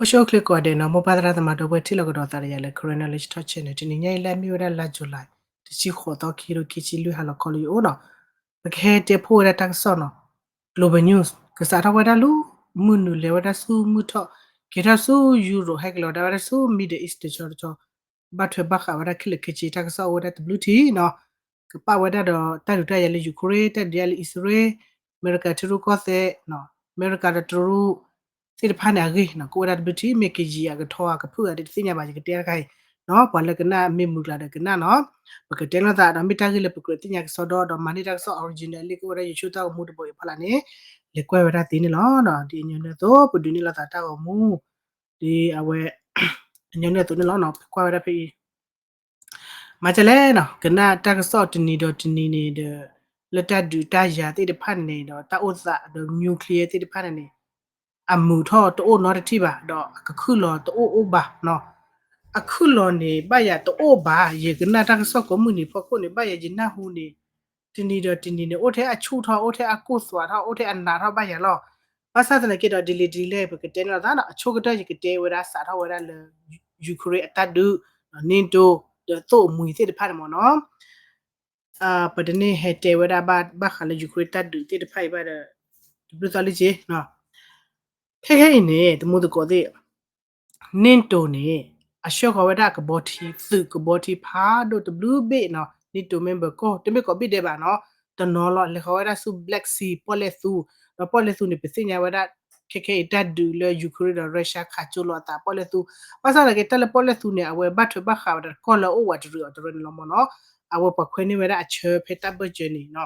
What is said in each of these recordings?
အိၣ်ဆူၣ်အိၣ်ချ့ကိးဂၤဒဲးနီၤ, မိၢ်ပၢ်သရၣ်သမါဒီပုၢ်ဝဲၢ်ထံၣ်လိာ်ကဒီးသးဒီးယၤလၢ Karen Knowledge Talk Channel တနံၤညါအံၤလၢအမ့ၢ်ဝဲဒၣ်လါ July တဆံဃိးသီ ခံကထိခံဆံလွံၢ် ဟါလီၤခီလၢယအိၣ်နီၤ, ပကဟဲတဲဖှိၣ်ဝဲဒၣ်တၢ်ကစီၣ်နီၤ, Global News ကစးထီၣ်ဝဲဒၣ်လၢ မုၢ်နုာ်လဲၤဝဲဒၣ်ဆူမုၢ်ထီၣ်, က့ၤထီၣ်ဆူ Europe ဟဲက့ၤလီၤဝဲဒၣ်ဆူ Middle East တဆီတဆီ ဘၣ်ထွဲဘၣ်ဃးဝဲဒၣ်ခဲလၢာ်ခဲဆ့တၢ်ကစီၣ်အိၣ်ဝဲဒၣ်တဘျုးထံးနီၤ, ကပာ်ဝဲဒၣ်ဒီးတၢ်ဒုးတၢ်ယၤလၢ Ukraine, တၢ်ဒုးယၤလၢအံၣ်စရ့လး, အမဲရကၤထံရူၢ်ကီၢ်သဲး, အမဲရကၤဒီးတရူးသ့ၣ်တဖၣ်န့ၣ်အဂ့ၢ်နီၤ, ကအိၣ်ဝဲဒၣ်တဘျုးထံး, မ့ၢ်ကယံာ်အကထီအကဖုၣ်အဂၤဒ်တသ့ၣ်ညါဘၣ်, ယကတဲတခါအံၤနီၤ, ပှၤလၢကနၣ်မ့ၢ်မုာ်ကျါဒီးကနၣ်နီၤ, ပကတဲလိာ်သးဒီးမ့ၢ်တၢ်ဂ့ၢ်လၢပကြၢးသ့ၣ်ညါကစီဒီ ဒီးမၤန့ၢ်တၢ်ကစီၣ် original လၢကအိၣ်ဝဲဒၣ်ယဆိၣ်တၢ်ဂီၤမူတဘိအံၤဖီလာ်န့ၣ်, လဲၤကွၢ်ဝဲဒၣ်သ့န့ၣ်လီၤ. ဒ်အညီနုၢ်အသိး ပဒုးန့ၢ်လိာ်သးတၢ်ဂီၤမူ ဒ်အဝဲ အညီနုၢ်အသိးန့ၣ်လီၤ, ပကွၢ်ဝဲဒၣ်ဖဲအံၤ မၤကလဲၣ်နီၤ, ကနၣ်တၢ်ကစီၣ်တနံၤဒီးတနံၤန့ၣ်ဒီး လၢတၢ်ဒုးတၢ်ယၤသ့ၣ်တဖၣ်န့ၣ်ဒီး တၢ်အိၣ်သးဒီး nuclear သ့ၣ်တဖၣ်န့ၣ်န့ၣ် အမုာ်ထီၣ်တအိၣ်နီတထံၣ်ဘၣ်, ဒီးအကခုၣ်လီၤတအိၣ်အိၣ်ဘၣ်နီၤ, အခုၣ်လီၤန့ၣ် ဘၣ်ယၤတအိၣ်ဘၣ်, ယကနၣ်တၢ်ကစီၣ်ကိးမုၢ်နံၤဖီခိၣ်န့ၣ် ဘၣ်ယၤယနၢ်ဟူန့ၣ် တနံၤဒီးတနံၤန့ၣ် အိၣ်ထဲအဆူၣ်ထီၣ် အိၣ်ထဲအကိၢ်သွးထီၣ် အိၣ်ထဲအနးထီၣ်ဘၣ်ယၤလီၤ. ဘၣ်ဆၣ်သနာ်က့ဒီး ဒ်လဲၣ်ဒ်လဲၣ် ပကတဲန့ၣ်လီၤသးနီၤ, အဆိကတၢၢ်ယကတဲဝဲဒၣ်စးထီၣ်ဝဲဒၣ်လၢ Ukraine အတၢ်ဒုး, NATO ဒီးသိၣ်အမှံၤသ့ၣ်တဖၣ်န့ၣ်မ့ၢ်နီၤ, ပတန့ၢ်ဟဲတဲဝဲဒၣ်ဘၣ်ဃးလၢ Ukraine တၢ်ဒုးသ့ၣ်တဖၣ်အံၤဘၣ်ဒီး တဘျုးသီလံက့နီၤ, ခဲခဲအံၤန့ၣ် တမူသကိးသ့ၣ် NATO န့ၣ် အဆှၢဃီၤဝဲဒၣ်အကဘီထံ သုးကဘီထံဖးဒိၣ်တဘျုးဘ့ၣ်နီၤ, NATO member ကီၢ် တမ့ၢ်ကိးဘ့ၣ်ဒဲးဘၣ်နီၤ, တနီၤလီၤ လဲၤဃီၤဝဲဒၣ်ဆူ Black Sea ပီၣ်လဲၣ်သူ, ဒီးပီၣ်လဲၣ်သူန့ၣ် ပသ့ၣ်ညါဝဲဒၣ် ခဲခဲအံၤတၢ်ဒုးလၢ Ukraine ဒီး Russia ခးကၠိလိာ်အသးပီၣ်လဲၣ်သူ, ဘၣ်ဆၣ်သနာ်က့ တၢ်လၢပီၣ်လဲၣ်သူန့ၣ် အဝဲဘၣ်ထွဲဘၣ်ဃးဝဲဒၣ်တကီၢ်လၢအအိၣ်ဝးတရံးအီၤတရံးန့ၣ်လီၤမ့ၢ်နီၤ, အဝဲပှၤခွဲန့ၢ်ဝဲဒၣ်အဆၢဖဲတၢ်ဘၢၣ်စၢၤန့ၣ်နီၤ,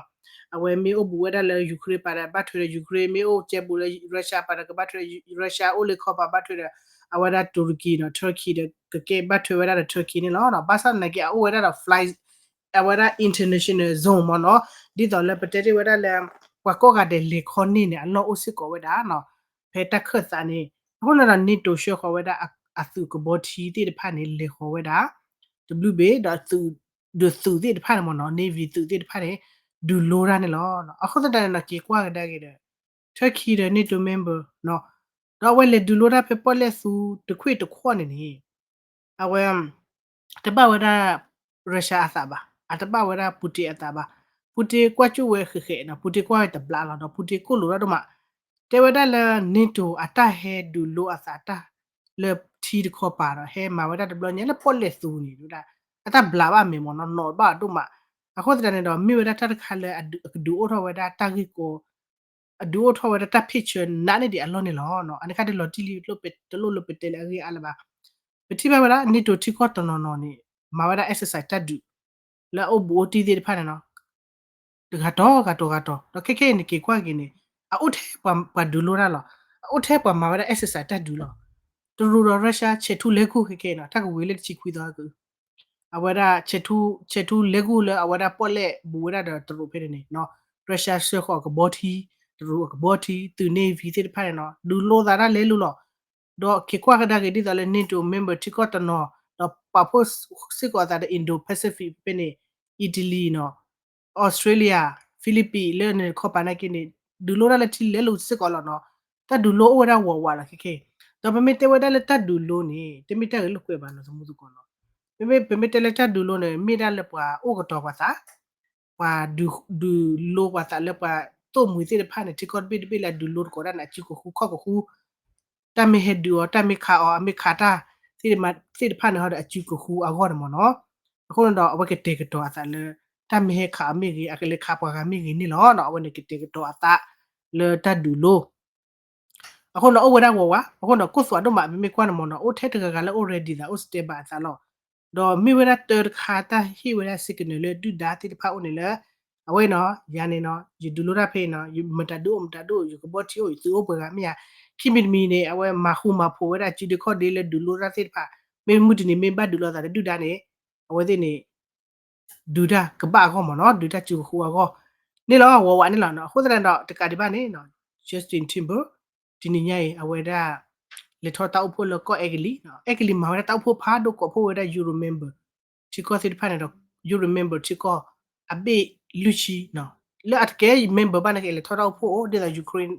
အဝဲမ့ၢ်အိၣ်ဘူးဝဲဒၣ်လၢ Ukraine ပာ်ဒီးဘၣ်ထွဲဒီး Ukraine, မ့ၢ်အိၣ်ကဲဘူးလၢ Russia ပာ်ဒီးကဘၣ်ထွဲဒီး Russia, အိၣ်လၢခီပာ်ဘၣ်ထွဲဒီး အဝဲဒၣ် Turkey ဒီး Turkey ဒီး ကကဲဘၣ်ထွဲဝဲဒၣ်ဒီး Turkey န့ၣ်လီၤ. ဘၣ်ဆၣ်သနာ်က့ အအိၣ်ဝဲဒၣ်ဒီး fly အဝဲဒၣ် international zone မ့ၢ်နီၤ, ဒ်သိးလၢပတဲတ့ၢ်ဝဲဒၣ်လၢ ပှၤကိးဂၤဒဲးလဲၤခီန့ၢ်န့ၣ် အလီၢ်အိၣ်စ့ၢ်ကီးဝဲဒၣ်နီၤ, ဖဲတၢ်ခၢၣ်သးန့ၣ်, အဃိန့ၣ်ဒီး NATO ဆှၢဃီၤဝဲဒၣ်အသုးကဘီထံသ့ၣ်တဖၣ်န့ၣ် လဲၤဃီၤဝဲဒၣ် တဘျုးဘ့ၣ် ဒီးသုးသ့ၣ်တဖၣ်န့ၣ်မ့ၢ်နီၤ, navy သုးသ့ၣ်တဖၣ်န့ၣ် ဒုးလိတၢ်န့ၣ်လီၤ. အဃိသတးန့ၣ်ဒီး က့ၤကွၢ်ကဒါက့ၤဒီး Turkey ဒီး NATO member နီၤ, ဒီးအဝဲလဲၤဒုးလိတၢ်ဖဲပီၣ်လဲၣ်သူတခွ့ၣ်တခီန့ၣ်န့ၣ် အဝဲ တဘၣ်ဝဲဒၣ် Russia အသးဘၣ်, အတဘၣ်ဝဲဒၣ် Putin အသးဘၣ်, Putin ကွၢ်ကၠိၣ်ဝဲဃဲးဃဲးနီၤ, Putin ကွၢ်ဝဲတဘျါလီၤ, ဒီး Putin ကိၢ်လိာ်ဒၣ်ဒိၣ်မး, တဲဝဲဒၣ်လၢ NATO အတၢ်ဟဲဒုးလိအသးတၢ်လၢထံတခီပၤဒီး ဟဲမၤဝဲဒၣ်တဘျီညါလၢပီၣ်လဲၣ်သူန့ၣ် အတၢ်ဘျါဘၣ်မ့ၢ်မ့ၢ်နီၤ, နီၣ်ဘၣ်အဒိၣ်မး, အဃိသတးန့ၣ်ဒီး မ့ၢ်ဝဲဒၣ်တၢ်တခါလၢအကဒုးအိၣ်ထီၣ်ဝဲဒၣ်တၢ်ဂ့ၢ်ကီ အဒုးအိၣ်ထီၣ်ဝဲဒၣ်တၢ် picture နးန့ၢ်ဒံးအလီၢ်န့ၣ်လီၤ. အန့ၣ်ခါဒ်လီၤတံၢ်လံတလိၣ်လၢပတဲလၢအဂ့ၢ်အါလၢၤဘၣ်, ပထံၣ်ဘၣ်ဝဲဒၣ် NATO ထံကီၢ်တနီၤနီၤန့ၣ် မၤဝဲဒၣ် exercise တၢ်ဒုး လၢအအိၣ်ဘူးအိၣ်တံၢ်သ့ၣ်တဖၣ်န့ၣ်နီၤ, တဂၤတီၤဂၤတီၤဂၤတီၤ, ဒီးခဲခဲအံၤန့ၣ် က့ၤကွၢ်က့ၤန့ၣ် အအိၣ်ထဲပှၤဒုးလိတၢ်လီၤ, အအိၣ်ထဲပှၤမၤဝဲဒၣ် exercise တၢ်ဒုးလီၤ. တရူးဒီး Russia ဆဲးထူလဲၤကူၢ်ခဲခဲအံၤနီၤ, တၢ်ကဝံၤလၢတဆံခွံသီက အဝဲဒၣ် ဆဲးထူလဲၤကူၢ်လၢအဝဲဒၣ်ပီၣ်လဲၣ်ဘူးဝဲဒၣ်ဒီးတရူးဖဲန့ၣ်န့ၣ်နီၤ, Russia ဆှၢဃီၤအကဘီထံ, တရူးအကဘီထံ, သုး navy သ့ၣ်တဖၣ်န့ၣ်နီၤ, ဒုးလိသးတၢ်လဲၤလိၤလီၤ. ဒီးက့ၤကွၢ်ကဒါက့ၤဒ်သိးလၢ NATO member ထံကီၢ်တနီၤ, ဒီးပာ်ဖှိၣ်စ့ၢ်ကီးအသးဒီး Indo-Pacific ဖဲန့ၣ် Italy နီၤ, Australia, Philippines လၢန့ၣ်တခီပၤနာ်က့န့ၣ် ဒုးလိတၢ်လၢထံလဲၤလိၤစ့ၢ်ကီးလီၤနီၤ, တၢ်ဒုးလိအိၣ်ဝဲဒၣ်ဝးဝးလီၤခဲခဲ, ဒီးပမ့ၢ်တဲဝဲဒၣ်လၢတၢ်ဒုးလိန့ၣ် တမ့ၢ်တၢ်ဂ့ၢ်လိာ်ကွဲဘၣ်နီၤ သမူသကိးနီၤ, မ့မ့ၢ်ပမ့ၢ်တဲလၢတၢ်ဒုးလိန့ၣ် မ့ၢ်ဒၣ်လၢပှၤအိၣ်ကတီၤပှၤသး ပှၤဒုးလိပှၤသးလၢပှၤသိၣ်မှံၤသ့ၣ်တဖၣ်န့ၣ် ထံကီၢ်တဘ့ၣ်တဘ့ၣ်လၢအဒုးလိတကိးဒၣ်န့ၣ် အစုကဃူခီၣ်ကဃူ, တၢ်မ့ၢ်ဟဲဒုးအီၤ တၢ်မ့ၢ်ခးအီၤ အမ့ၢ်ခးတၢ် သ့ၣ်တဖၣ်န့ၣ်ဟီဒီးအစုကဃူအဂီၢ်န့ၣ်မ့ၢ်နီၤ. အဃိန့ၣ်ဒီး အဝဲကတဲာ်ကတီၤအသးလၢ တၢ်မ့ၢ်ဟဲခးအီၤမ့ၢ်ဂ့ၤ အကလဲၤခးပှၤဂၤမ့ၢ်ဂ့ၤန့ၣ်လီၤ. အဝဲန့ၣ်ကတဲာ်ကတီၤအသးလၢတၢ်ဒုးလိ အဃိန့ၣ် အိၣ်ဝဲဒၣ်ဝးဝး အဃိန့ၣ် ကိၢ်သွးဒိၣ်မး ပမ့ၢ်ကွၢ်န့ၣ်မ့ၢ်နီၤ အိၣ်ထဲတဂၤဂၤလၢအိၣ် ready သး အိၣ် stand by အသးလီၤ. ဒီးမ့ၢ်ဝဲဒၣ်တၢတခါ တၢ်ဟ့ၣ်ဝဲဒၣ် signal လၢဒုၣ်ဒါသ့ၣ်တဖၣ်အိၣ်န့ၣ်လၢ အဝဲနီၤ ယၤန့ၣ်နီၤ ယဒုးလိတၢ်ဖဲအံၤနီၤ ယမတၤဒုးအိၣ်မတၤဒုးအိၣ် ယကဘီထံအိၣ် ယသုးအိၣ်ပှဲၤဂၤမ့ၢ်ယၤ ခံမံၤတမံၤန့ၣ် အဝဲမၤဃူမၤဖိးဝဲဒၣ်စုဒ့ခီၣ်ဒ့လၢဒုးလိတၢ်သ့ၣ်တဖၣ် မ့ၢ်မုၢ်တနံၤမ့ၢ်ဘၣ်ဒုးလိသးလၢဒုၣ်ဒါန့ၣ် အဝဲသ့ၣ်န့ၣ် ဒုးတၢ်ကဘၣ်အဂီၢ်မ့ၢ်နီၤ ဒုးတၢ်စုကဃူအဂီၢ် န့ၣ်လီၤ ဝးဝးန့ၣ်လီၤ. အဃိသတးဒီး တကးဒံးဘၣ်န့ၣ် Justin Timberlake တနံၤညါအံၤ အဝဲဒၣ် လဲၤထီၣ်တၢ်အိၣ်ဖှိၣ်လၢကီၢ်အဲကလံး အဲကလံးမၤဝဲဒၣ်တၢ်အိၣ်ဖှိၣ်ဖးဒိၣ်ကိးဖှိၣ်ဝဲဒၣ် Euro member ထံကီၢ်သ့ၣ်တဖၣ်န့ၣ်ဒီး Euro member ထံကီၢ်အဘ့ၣ်လွံၢ်ဆံ လၢအတကဲ member ဘၣ်နာ်က့ လဲၤထီၣ်တၢ်အိၣ်ဖှိၣ်အိၣ် ဒ်သိး Ukraine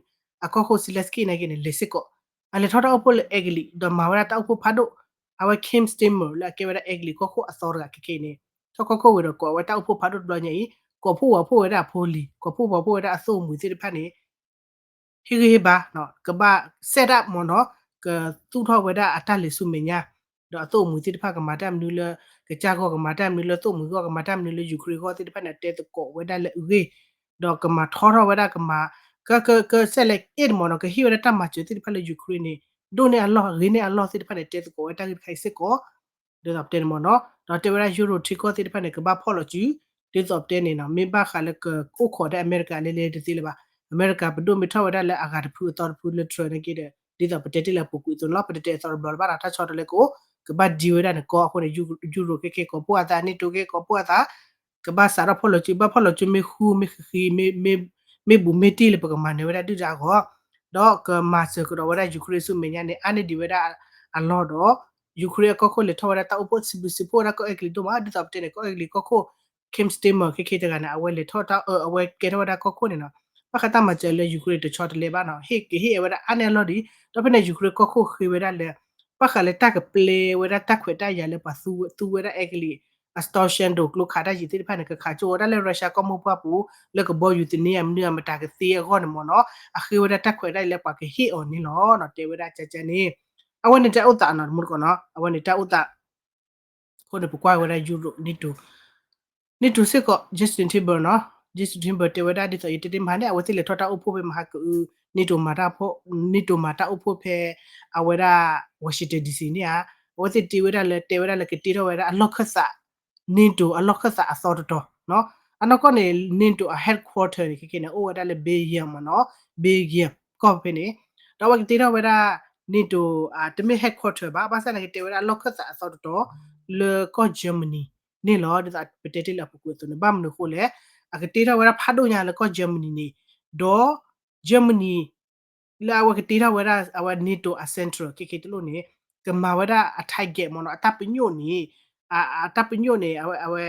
အကီၢ်ခိၣ် Zelenskyy နာ်က့န့ၣ် လဲၤစ့ၢ်ကီး အလဲၤထီၣ်တၢ်အိၣ်ဖှိၣ်လၢအဲကလံး ဒီးမၤဝဲဒၣ်တၢ်အိၣ်ဖှိၣ်ဖးဒိၣ်, အဝဲ Keir Starmer လၢအကဲဝဲဒၣ်အဲကလံးကီၢ်ခိၣ်အသီတဂၤခဲခဲအံၤန့ၣ် ထီၣ်ကီၢ်ခိၣ်ဝံၤဒီးကိးဝဲတၢ်အိၣ်ဖှိၣ်ဖးဒိၣ်တဘျီညါအံၤ ကိးဖှိၣ်ဝးဖှိၣ်ဝဲဒၣ်အဖိလံၤ ကိးဖှိၣ်ဝးဖှိၣ်ဝဲဒၣ်အသိၣ်အမှံၤသ့ၣ်တဖၣ်န့ၣ် ဟ့ၣ်ဂံၢ်ဟ့ၣ်ဘါ ကဘၣ် set up မ့ၢ်နီၤ ကသူၣ်ထီၣ်ဝဲဒၣ်အတၢ်လဲၤဆူမဲာ်ညါ ဒီးအသိၣ်အမှံၤသ့ၣ်တဖၣ်ကမၤတၢ်မနုၤလၢ ကစၢ်ဂီၢ် ကမၤတၢ်မနုၤလၢသိၣ်မှံၤဂီၢ် ကမၤတၢ်မနုၤလၢ Ukraine ဂီၢ်သ့ၣ်တဖၣ်န့ၣ် တဲသကိးဝဲဒၣ်လၢအဂ့ၢ် ဒီးကမၤထီထီၣ်ဝဲဒၣ် ကမၤ က က က set လဲၤအ့ၣ်မ့ၢ်နီၤ ကဟ့ၣ်ဝဲဒၣ်တၢ်မၤစၢၤသ့ၣ်တဖၣ်လၢ Ukraine န့ၣ် ဒိၣ်န့ၢ်အလီၢ် ဂ့ၤန့ၢ်အလီၢ်သ့ၣ်တဖၣ်န့ၣ် တဲသကိးဝဲတၢ်ဂ့ၢ်တခါအံၤစ့ၢ်ကီး ဒ်သိးပတဲန့ၣ်မ့ၢ်နီၤ ဒီးတဲဝဲဒၣ် Euro ထံကီၢ်သ့ၣ်တဖၣ်န့ၣ် ကဘၣ်ဖီၣ်လီၤစု ဒ်သိးပတဲန့ၣ်နီၤ မ့ၢ်ဘၣ်ဃးလၢကအိၣ်ခိးဒၣ်အမဲရကၤလဲၤလဲၤတသ့လၢၤဘၣ်. အမဲရကၤပဒိၣ်မ့ၢ်ထီၣ်ဝဲဒၣ်လၢအဂၤတဖုအသီတဖုလၢ Trump န့ၣ်က့ဒီး ဒ်သိးပတဲတ့ၢ်လၢအပူၤကွံာ်အသိးန့ၣ်လီၤ ပတတဲအသီတဘျီလၢၤဘၣ်ဒီး တၢ်ဆီတလဲကအိၣ် ကဘၣ် deal ဝဲဒၣ်န့ၣ်ကီ အဃိန့ၣ် Euro ခဲခဲကိးဖှိၣ်အသး NATO ခဲကိးဖှိၣ်အသး ကဘၣ်စးထီၣ်ဖီၣ်လီၤစု ဘၣ်ဖီၣ်လီၤစုမ့ၢ်ဃူမ့ၢ်ဃံး မ့ၢ် မ့ၢ်ဘူးမ့ၢ်တံၢ်လၢပကမၤနၢၤဝဲဒၣ်ဒုၣ်ဒါအဂီၢ် ဒီးကမၤစၢၤကဒီးဝဲဒၣ် Ukraine ဆူမဲာ်ညါန့ၣ် အါန့ၢ်ဒံးဝဲဒၣ်အလီၢ်ဒီး Ukraine အကီၢ်ခိၣ်လဲၤထီၣ်ဝဲဒၣ်တၢ်အိၣ်ဖှိၣ်စံးဘျုးစံးဖှိၣ်ဝဲဒၣ်ကီၢ်အဲကလံးဒိၣ်မး ဒ်သိးပတဲန့ၣ် ကီၢ်အဲကလံးကီၢ်ခိၣ် Keir Starmer ခဲခဲတဂၤန့ၣ် အဝဲလဲၤထီၣ်တၢ် အဝဲကဲထီၣ်ဝဲဒၣ်ကီၢ်ခိၣ်န့ၣ်နီၤ ဘၣ်ဃးတၢ်မၤစၢၤလၢ Ukraine တဆီတလဲဘၣ်နီၤ ဟ့ၣ်ကဟ့ၣ်အဝဲဒၣ်အါန့ၢ်အလီၢ်ဒံး ဒီးဖဲန့ၣ် Ukraine ကီၢ်ခိၣ်ဃ့ဝဲဒၣ်လၢ ဘၣ်ဃးလၢတၢ်ကပျဲဝဲဒၣ်တၢ်ခွဲးတၢ်ယာ်လၢပှၤသူဝဲဒၣ်အဲကလံး အ extortion ဒိးကျိခးတၢ်ယံၤသ့ၣ်တဖၣ်န့ၣ် ကခးကၠိဝဲဒၣ်လၢ Russia ကီၢ်မိၢ်ပှၢ်ပူၤ လၢကဘီယူၤသန့အမနုၤအမတၤကသ့အဂီၢ်န့ၣ်မ့ၢ်နီၤ အဃ့ဝဲဒၣ်တၢ်ခွဲးတၢ်ယာ်လၢပှၤကဟ့ၣ်အီၤန့ၣ်လီၤ တဲဝဲဒၣ်ကကန့ၣ် အဝဲန့ၣ်တၢ်အိၣ်သးနီၤ တမူတကိးနီၤ အဝဲန့ၣ်တၢ်အိၣ်သး အဃိန့ၣ် ပကွၢ်ဝဲဒၣ် Euro NATO NATO စ့ၢ်ကီး Justin Timberlake နီၤ Justin Timberlake တဲဝဲဒၣ်ဒ်သိးယတဲတ့ၢ်မဟါန့ၣ် အဝဲသ့ၣ်လဲၤထီၣ်တၢ်အိၣ်ဖှိၣ်ဖဲမဟါကအု NATO မၤတၢ်အိၣ်ဖှိၣ် NATO မၤတၢ်အိၣ်ဖှိၣ်ဖဲ အဝဲဒၣ် Washington D C န့ၣ်ဧါ အဝဲသ့ၣ်တ့ဝဲဒၣ်လၢ တဲဝဲဒၣ်လၢကတ့ထီၣ်ဝဲဒၣ်အလီၢ်ခၢၣ်သး NATO အလီၢ်ခၢၣ်သးအသီတတီၤနီၤ အနီၢ်ကီၢ်န့ၣ် NATO အ headquarter န့ၣ် ခဲခဲန့ၣ် အိၣ်ဝဲဒၣ်လၢ Belgium မ့ၢ်နီၤ Belgium ကီၢ်ဖဲန့ၣ် ဒီးအဝဲကတ့ထီၣ်ဝဲဒၣ် NATO တမ့ၢ် headquarter ဘၣ် ဘၣ်ဆၣ်န့ၣ် ကတဲဝဲဒၣ်အလီၢ်ခၢၣ်သးအသီတတီၤ လၢကီၢ် Germany န့ၣ်လီၤ ဒ်သိးပတဲတ့ၢ်လၢအပူၤကွံာ်အသိးန့ၣ် ဘၣ်မနုၤအဃိလဲၣ် အကတ့ထီၣ်ဝဲဒၣ်ဖးဒိၣ်ညါလၢကီၢ် Germany န့ၣ် ဒီး Germany လၢအဝဲကတ့ထီၣ်ဝဲဒၣ်အဝဲ NATO အ central ခဲခဲတလိၣ်န့ၣ် ကမၤဝဲဒၣ်အ target မ့ၢ်နီၤ အတၢ်ပညိၣ်န့ၣ် အတၢ်ပညိၣ်န့ၣ် အဝဲ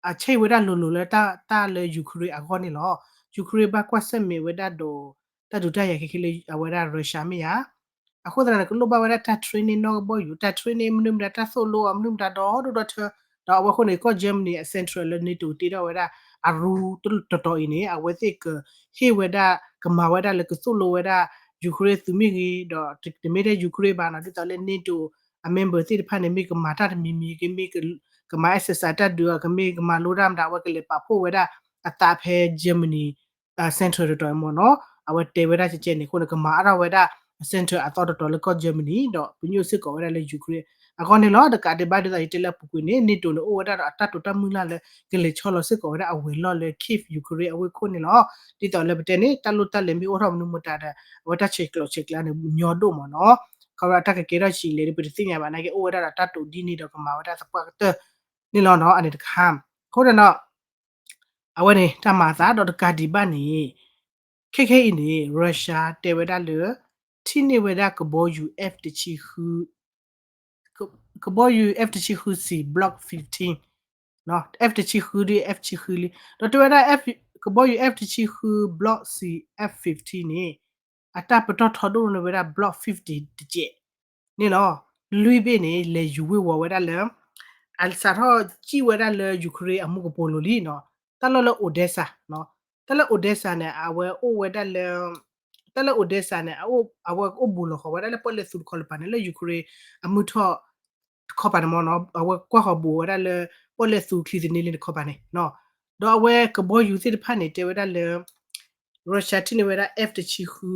အဆဲးဝဲဒၣ်လိၤလိၤလၢတၢ်လၢ Ukraine အဂီၢ်န့ၣ်လီၤ. Ukraine ဘၣ်ကွၢ်ဆၢၣ်မဲာ်ဝဲဒၣ်ဒီး တၢ်ဒုးတၢ်ယၤခဲခဲလၢအဝဲဒၣ် Russia မ့ၢ်ဧါ. အဃိသတးန့ၣ် ကလိၣ်ဘၣ်ဝဲဒၣ်တၢ် training နီၢ်ကဘီယူၤ တၢ် training မနုၤမတၤ တၢ်သိၣ်လိအီၤမနုၤမတၤဒီးဒိၣ်ဒီးထၢ ဒီးအဝဲအဃိန့ၣ် ကီၢ် Germany အ central လၢ NATO တ့ထီၣ်ဝဲဒၣ် အရူတတီၤအံၤန့ၣ် အဝဲသ့ၣ်ကဟ့ၣ်ဝဲဒၣ် ကမၤဝဲဒၣ်လၢကသိၣ်လိဝဲဒၣ် Ukraine သုးမ့ၢ်ဂ့ၤ ဒီးတမ့ၢ်ထဲ Ukraine ဘၣ်နီၤ ဒ်သိးလၢ NATO အ member သ့ၣ်တဖၣ်န့ၣ် မ့ၢ်ကမၤတၢ်တမံၤမံၤ ကမ့ၢ် ကမၤ exercise တၢ်ဒုးအီၤ ကမ့ၢ်ကမၤလိတၢ်မတၤ အဝဲကလဲၤပာ်ဖှိၣ်ဝဲဒၣ်အသးဖဲ Germany central တတီၤအံၤမ့ၢ်နီၤ အဝဲတဲဝဲဒၣ်ကကဲန့ၣ်အဃိန့ၣ် ကမၤအါထီၣ်ဝဲဒၣ် central အသီတတီၤလၢကီၢ် Germany ဒီးပညိၣ်စ့ၢ်ကီးဝဲဒၣ်လၢ Ukraine အဂီၢ်န့ၣ်လီၤ. တကးဒံးဘၣ်ဒ်သိးယတဲလၢအပူၤကွံာ်န့ၣ် NATO န့ၣ် အိၣ်ဝဲဒၣ်ဒီးအတၢ်တိာ်တၢ်မုၢ်လၢ်လၢ ကလဲၤဆီလီၤစ့ၢ်ကီးဝဲဒၣ်အဝဲၤလီၢ်လၢ Kyiv Ukraine အဝ့ၢ်ခိၣ်န့ၣ်လီၤ. ဒ်သိးလၢပတဲန့ၣ် တၢ်လိၣ်တၢ်လဲၤမ့ၢ်အိၣ်ထီၣ်မနုၤမတၤဒီး အဝဲတၢ်ဆဲးကျိးဆဲးကျၢန့ၣ် ညီဒိၣ်မ့ၢ်နီၤ ခီဖျိတၢ်ကကဲထီၣ်ဆံးလဲၣ်ဒီး ပတသ့ၣ်ညါဘၣ်နာ်က့ အိၣ်ဝဲဒၣ်ဒီးတၢ်တိာ်ဒ်န့ၣ်ဒီးကမၤဝဲဒၣ်သပှၢ်ကတၢၢ်န့ၣ်လီၤနီၤ အန့ၣ်တခါ အဃိန့ၣ်နီၤ အဝဲန့ၣ် တၢ်မၤအသးဒီးတကးဒံးဘၣ်န့ၣ် ခဲခဲအံၤန့ၣ် Russia တဲဝဲဒၣ်လၢ ထံၣ်န့ၢ်ဝဲဒၣ်ကဘီယူၤ F တဆံဃု ကဘီယူၤ F တဆံဃု C Block fifteen F တဆံဃုဒီး F တဆံဃုလံ ဒီးတဲဝဲဒၣ် ကဘီယူၤ F တဆံဃု Block C F fifteen န့ၣ် အတၢ်ပတီၢ်ထီဒိၣ်န့ၢ်ဝဲဒၣ် Block fifty တကဲးန့ၣ်လီၤ. လွံၢ်ဘ့ၣ်န့ၣ် လဲၤယူၤဝ့ၤဝီၤဝဲဒၣ်လၢ အစးထီၣ်စံၣ်ဝဲဒၣ်လၢ Ukraine အမူကပိာ်လိၤလံနီၤ တၢ်လီၢ်လၢ Odesa နီၤ တၢ်လၢ Odesa န့ၣ် အဝဲအိၣ်ဝဲဒၣ်လၢ တၢ်လၢ Odesa န့ၣ် အဝဲအိၣ်ဘူးလီၤဃီၤဝဲဒၣ်လၢပီၣ်လဲၣ်သူတခီလၢၤပၤန့ၣ် လၢ Ukraine အမုၢ်ထီၣ်တခီပၤန့ၣ်မ့ၢ်နီၤ အဝဲကွၢ်ဃီၤဘူးဝဲဒၣ်လၢ ပီၣ်လဲၣ်သူချံသန့လံတခီပၤန့ၣ် ဒီးအဝဲကဘီယူၤသ့ၣ်တဖၣ်န့ၣ် တဲဝဲဒၣ်လၢ Russia ထံၣ်န့ၢ်ဝဲဒၣ် F တဆံဃု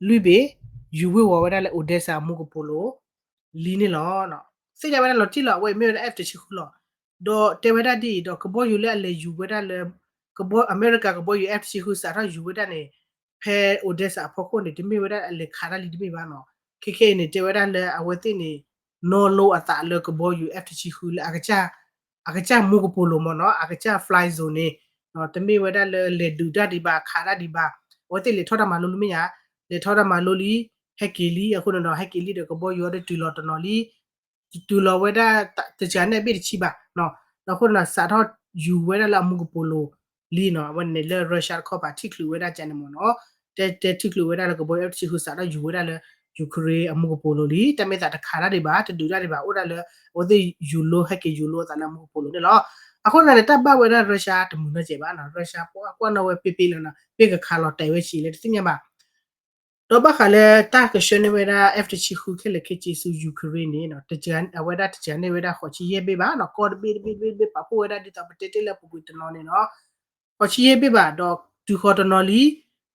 လွံၢ်ဘ့ၣ် ယူၤဝ့ၤဝီၤဝဲဒၣ်လၢ Odesa အမူကပိာ်လိၤ လံန့ၣ်လီၤ. သ့ၣ်ညါဝဲဒၣ်လီၤတံၢ်လီၤ အဝဲအံၤမ့ၢ်ဝဲဒၣ် F တဆံဃုလီၤ. ဒီးတဲဝဲဒၣ်ဒ်အံၤ ဒီးကဘီယူၤလၢအလဲၤယူၤဝဲဒၣ်လၢ အမဲရကၤကဘီယူၤ F တဆံဃု စးထီၣ်ယူၤဝဲဒၣ်န့ၣ် ဖဲ Odesa အဖီခိၣ်န့ၣ် တမ့ၢ်ဝဲဒၣ်အလဲၤခးတၢ်လံတမ့ၢ်ဘၣ်နီၤ. ခဲခဲအံၤန့ၣ် တဲဝဲဒၣ်လၢအဝဲသ့ၣ်န့ၣ် နီၤလိအသးလၢကဘီယူၤ F တဆံဃု လၢ အကစၢ်မူကပိာ်လိၤမ့ၢ်နီၤ အကစၢ် fly zone န့ၣ် တမ့ၢ်ဝဲဒၣ်လၢလဲၤဒုးတၢ်ဒံးဘၣ် ခးတၢ်ဒံးဘၣ်. အဝဲသ့ၣ်လဲၤထီၣ်တၢ်မၤလိလံမ့ၢ်ဧါ, လဲၤထီၣ်တၢ်မၤလိလံ ဟဲက့ၤလံ အဃိန့ၣ်ဒီး ဟဲက့ၤလံဒီးကဘီယူၤအံၤဒီးတုၤလီၤတနီၤလံ တုၤလီၤဝဲဒၣ် တစှၤန့ၣ်အဘ့ၣ်တဆံဘၣ်. ဒီးအဃိန့ၣ်ဒီး စးထီၣ်ယူၤဝဲဒၣ်လၢအမူကပိာ်လိၤလံနီၤ. အဝဲန့ၣ်လၢ Russia တခီပၤထံၣ်ချုးဝဲဒၣ်ကန့ၣ်မ့ၢ်နီၤ. တဲ တဲထံၣ်ချုးဝဲဒၣ်လၢကဘီယူၤ F တဆံဃု စးထီၣ်ယူၤဝဲဒၣ်လၢ Ukraine အမူကပိာ်လိၤလံ. တၢ်မ့ၢ်သးတခးတၢ်ဒံးဘၣ်, တဒုးတၢ်ဒံးဘၣ်, အိၣ်ဒၣ်လၢ အဝဲသ့ၣ်ယူၤလိဟဲက့ၤယူၤလိအသးလၢအမူကပိာ်လိၤန့ၣ်လီၤ. အဃိသတးန့ၣ် တၢ်ဘၣ်ဝဲဒၣ် Russia တမုာ်နီတစဲးဘၣ်နီၤ, Russia ပှၤကွၢ်နီၣ်ဝဲပ့ပ့လီၤနီၤ, ပ့ၢ်ကခးလီၤတဲာ်ဝဲဆံးလၢတသ့ၣ်ညါဘၣ်. ဒီးဘၣ်ဃးလၢတၢ်ကဆှၢန့ၢ်ဝဲဒၣ် F တဆံဃု ခဲလၢာ်ခဲဆ့ဆူ Ukraine န့ၣ် အဝဲဒၣ်တစှၤန့ၢ်ဝဲဒၣ်ဃိးဆံယဲၢ်ဘ့ၣ်ဘၣ်နီၤ, ကီၢ်တဘ့ၣ်တဘ့ၣ်တဘ့ၣ်တဘ့ၣ် ပာ်ဖှိၣ်ဝဲဒၣ်ဒ်သိးပတဲတ့ၢ်လၢအပူၤကွံာ်တနီၤန့ၣ်နီၤ, ဃိးဆံယဲၢ်ဘ့ၣ်ဘၣ်ဒီး တုၤဃီၤတနီၤလံ,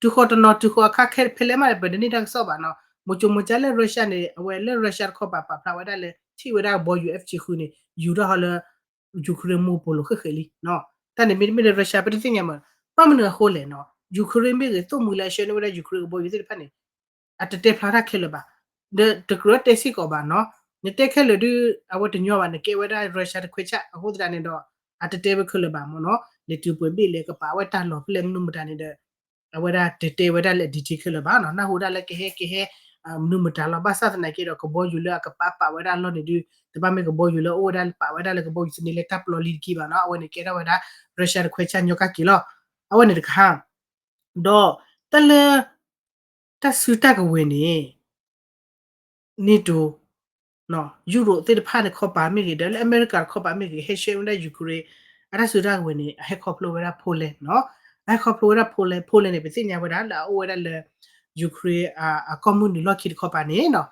တုၤဃီၤတနီၤ တုၤဃီၤအခါခဲဖဲလဲၣ်မး ပတန့ၢ်တၢ်ကစီၣ်ဘၣ်နီၤ. မိၤစိမိၤကါလၢ Russia န့ၣ် အဝဲလၢ Russia တခီပၤပာ်ဖျါဝဲဒၣ်လၢ ထံၣ်ဝဲဒၣ်ကဘီယူၤ F တဆံဃုန့ၣ် ယူၤထီၣ်ဟီလၢ Ukraine မူကပိာ်လိၤဃဲးဃဲးလံ. တၢ်န့ၣ်မ့တမ့ၢ်လၢ Russia ပတသ့ၣ်ညါမး, ဘၣ်မနုၤအဃိလဲၣ်နီၤ, Ukraine မ့ၢ်ဂ့ၤ သိၣ်မှံၤလၢအဆှၢန့ၢ်ဝဲဒၣ် Ukraine ကဘီယူၤသ့ၣ်တဖၣ်န့ၣ် အတတဲဖျါတၢ်ခဲလၢာ်ဘၣ်. ဒီးတကြၢးတဲစ့ၢ်ကီးဘၣ်နီၤ, နတဲခဲလၢာ်ဒုး အဝဲတညီဘၣ်, နကဲဝဲဒၣ် Russia တခွဲးဆၣ် အဃိသတးန့ၣ်ဒီး အတတဲဝဲခဲလၢာ်ဘၣ်မ့ၢ်နီၤ, လဲၤတုၤပှဲၤဘ့ၣ်လဲၤကပာ်ဝဲတၢ်လီၢ်ဖဲလဲၣ်မနုၤမတၤန့ၣ်ဒီး အဝဲဒၣ်တတဲဝဲဒၣ်လၢ detail ခဲလၢာ်ဘၣ်နီၤ. နၢ်ဟူဒၣ်လၢကဟဲကဟဲ မနုၤမတၤလီၤ. ဘၣ်ဆၣ်သနာ်က့ဒီး ကဘီယူၤလၢအကပာ်ပာ်ဝဲဒၣ်အလီၢ်န့ၣ်ဒုး တဘၣ်မ့ၢ်ကဘီယူၤလၢအအိၣ်ဝဲဒၣ်ပာ်ဝဲဒၣ်လၢကဘီယူၤသန့လၢတၢ်ပျီလံတက့ၢ်ဘၣ်နီၤ. အဝဲန့ၣ်ကဲထီၣ်ဝဲဒၣ် Russia တခွဲးဆၣ်ညီကၢ်က့ၤလီၤ. အဝဲန့ၣ်တခါ ဒီးတၢ်လၢ တၢ်စုတၢ်ကဝဲၤန့ၣ် NATO Europe သ့ၣ်တဖၣ်န့ၣ်ခီပၤမ့ၢ်ဂ့ၤ ဒီးလၢအမဲရကၤတခီပၤမ့ၢ်ဂ့ၤ ဟဲဆှၢဝဲဒၣ် Ukraine အတၢ်စုတၢ်ကဝဲၤန့ၣ် အဟဲခီဖျိဝဲဒၣ် Poland နီၤ. အဟဲခီဖျိဝဲဒၣ် Poland, Poland န့ၣ် ပသ့ၣ်ညါဝဲဒၣ်လၢအအိၣ်ဝဲဒၣ်လၢ Ukraine အကီၢ်မုၢ်နုာ်လီၢ်ခံတခီပၤန့ၣ်နီၤ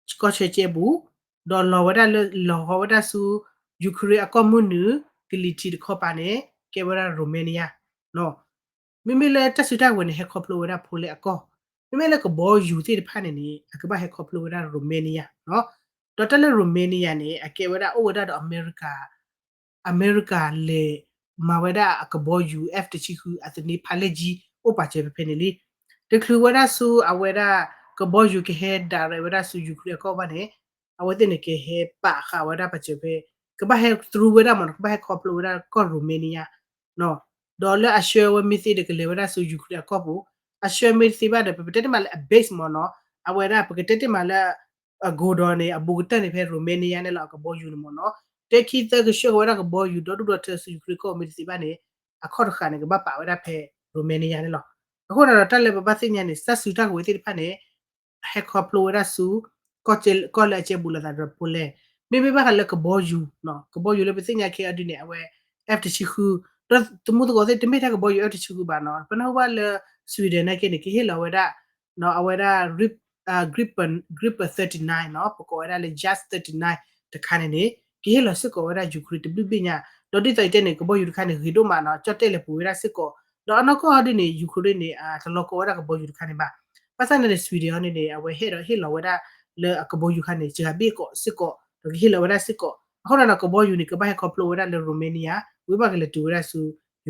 ကီၢ်ဆၢကဲပူၤ, ဒီးလီၤဝဲဒၣ်လၢ လီၤဃီဝဲဒၣ်ဆူ Ukraine အကီၢ်မုၢ်နုာ် ကလံၤထံးတခီပၤန့ၣ် ကဲဝဲဒၣ် Romania နီၤ. မ့မ့ၢ်လၢတၢ်စုတၢ်ကဝဲၤန့ၣ် ဟဲခီဖျိဝဲဒၣ် Poland အကီၢ်, မ့မ့ၢ်လၢကဘီယူၤသ့ၣ်တဖၣ်န့ၣ်န့ၣ် အကဘၣ်ဟဲခီဖျိဝဲဒၣ် Romania နီၤ. ဒီးတၢ်လၢ Romania န့ၣ် အကဲဝဲဒၣ်အိၣ်ဝဲဒၣ်ဒီးအမဲရကၤ အမဲရကၤလဲၤမၤဝဲဒၣ်အကဘီယူၤ F တဆံဃု အသန့ဖးလဲၢ်ကၠံ အိၣ်ပာ်စၢၤဖဲဖဲန့ၣ်လံ. တချုးဝဲဒၣ်ဆူအဝဲဒၣ် ကဘီယူၤကဟဲ direct ဝဲဒၣ်ဆူ Ukraine အကီၢ်ဘၣ်န့ၣ် အဝဲသ့ၣ်န့ၣ်ကဟဲပာ်ဃာ်ဝဲဒၣ်ပာ်စၢၤဖဲ ကဘၣ်ဟဲ through ဝဲဒၣ်မ့ၢ်နီၤ, ကဘၣ်ဟဲခီဖျိဝဲဒၣ်ကီၢ် Romania နီၤ. ဒီးလၢအဆှၢဝဲမ့ၢ်သ့ဒီးကလဲၤဝဲဒၣ်ဆူ Ukraine အကီၢ်ပူၤ, အဆှၢမ့ၢ်တသ့ဘၣ်ဒီး ပပတဲတ့ၢ်မးလၢအ base မ့ၢ်နီၤ, အဝဲဒၣ်ပကတဲတ့ၢ်မးလၢ အ godown န့ၣ် အဘူးကတၢၢ်န့ၣ်ဖဲ Romania န့ၣ်လီၤ အကဘီယူၤန့ၣ်မ့ၢ်နီၤ. တဲခံသၢကဆှၢဃီၤဝဲဒၣ်ကဘီယူၤ ဒီဒူၣ်ဒီထၢဆူ Ukraine ကီၢ်မ့ၢ်တသ့ဘၣ်န့ၣ် အခီၣ်တဃာ်န့ၣ် ကဘၣ်ပာ်ဝဲဒၣ်ဖဲ Romania န့ၣ်လီၤ. အဃိဒီးတၢ်လၢပဘၣ်သ့ၣ်ညါန့ၣ် တၢ်စုတၢ်ကဝဲၤသ့ၣ်တဖၣ်န့ၣ် ဟဲခီဖျိဝဲဒၣ်ဆူ ကီၢ်လၢအကဲဘူးလိာ်သးဒီး Poland, မ့မ့ၢ်ဘၣ်ဃးလၢကဘီယူၤ, ကဘီယူၤလၢပသ့ၣ်ညါခဲအံၤဒ်န့ၣ် အဝဲ F တဆံဃု, ဒီးသမူသကိးသ့ၣ် တမ့ၢ်ထဲကဘီယူၤ F တဆံဃုဘၣ်နီၤ, ပနၢ်ဟူဘၣ်လၢ Sweden နာ်က့န့ၣ် ကဟ့ၣ်လီၤဝဲဒၣ် အဝဲဒၣ် Gripen, Gripen thirty-nine နီၤ, ပကိးဝဲဒၣ်လၢ JAS thirty-nine တခါန့ၣ်န့ၣ် ကဟ့ၣ်လီၤစ့ၢ်ကီးဝဲဒၣ် Ukraine တဘျုးဘ့ၣ်ညါ, ဒီးဒ်သိးယတဲန့ၣ် ကဘီယူၤတခါန့ၣ် ဂ့ၤဒိၣ်မးနီၤ, ကၠီၣ်တဲၣ်လဲၤပူၤဝဲဒၣ်စ့ၢ်ကီး, ဒီးအနီၢ်ကီၢ်ဒ်န့ၣ် Ukraine န့ၣ် တလီၤကီဝဲဒၣ်ကဘီယူၤတခါန့ၣ်ဘၣ်. ဘၣ်ဆၣ်န့ၣ် Sweden အံၤန့ၣ်န့ၣ် အဝဲဟဲဒီးဟ့ၣ်လီၤဝဲဒၣ်လၢအကဘီယူၤခါန့ၣ် စှၤဘ့ၣ်ကီးစ့ၢ်ကီး, ဒီးကဟ့ၣ်လီၤဝဲဒၣ်စ့ၢ်ကီး, အဃိဒီးကဘီယူၤန့ၣ် ကဘၣ်ဟဲခီဖျိဝဲဒၣ်လၢ Romania, ဝံၤဘၣ်ကလဲၤတုၤဝဲဒၣ်ဆူ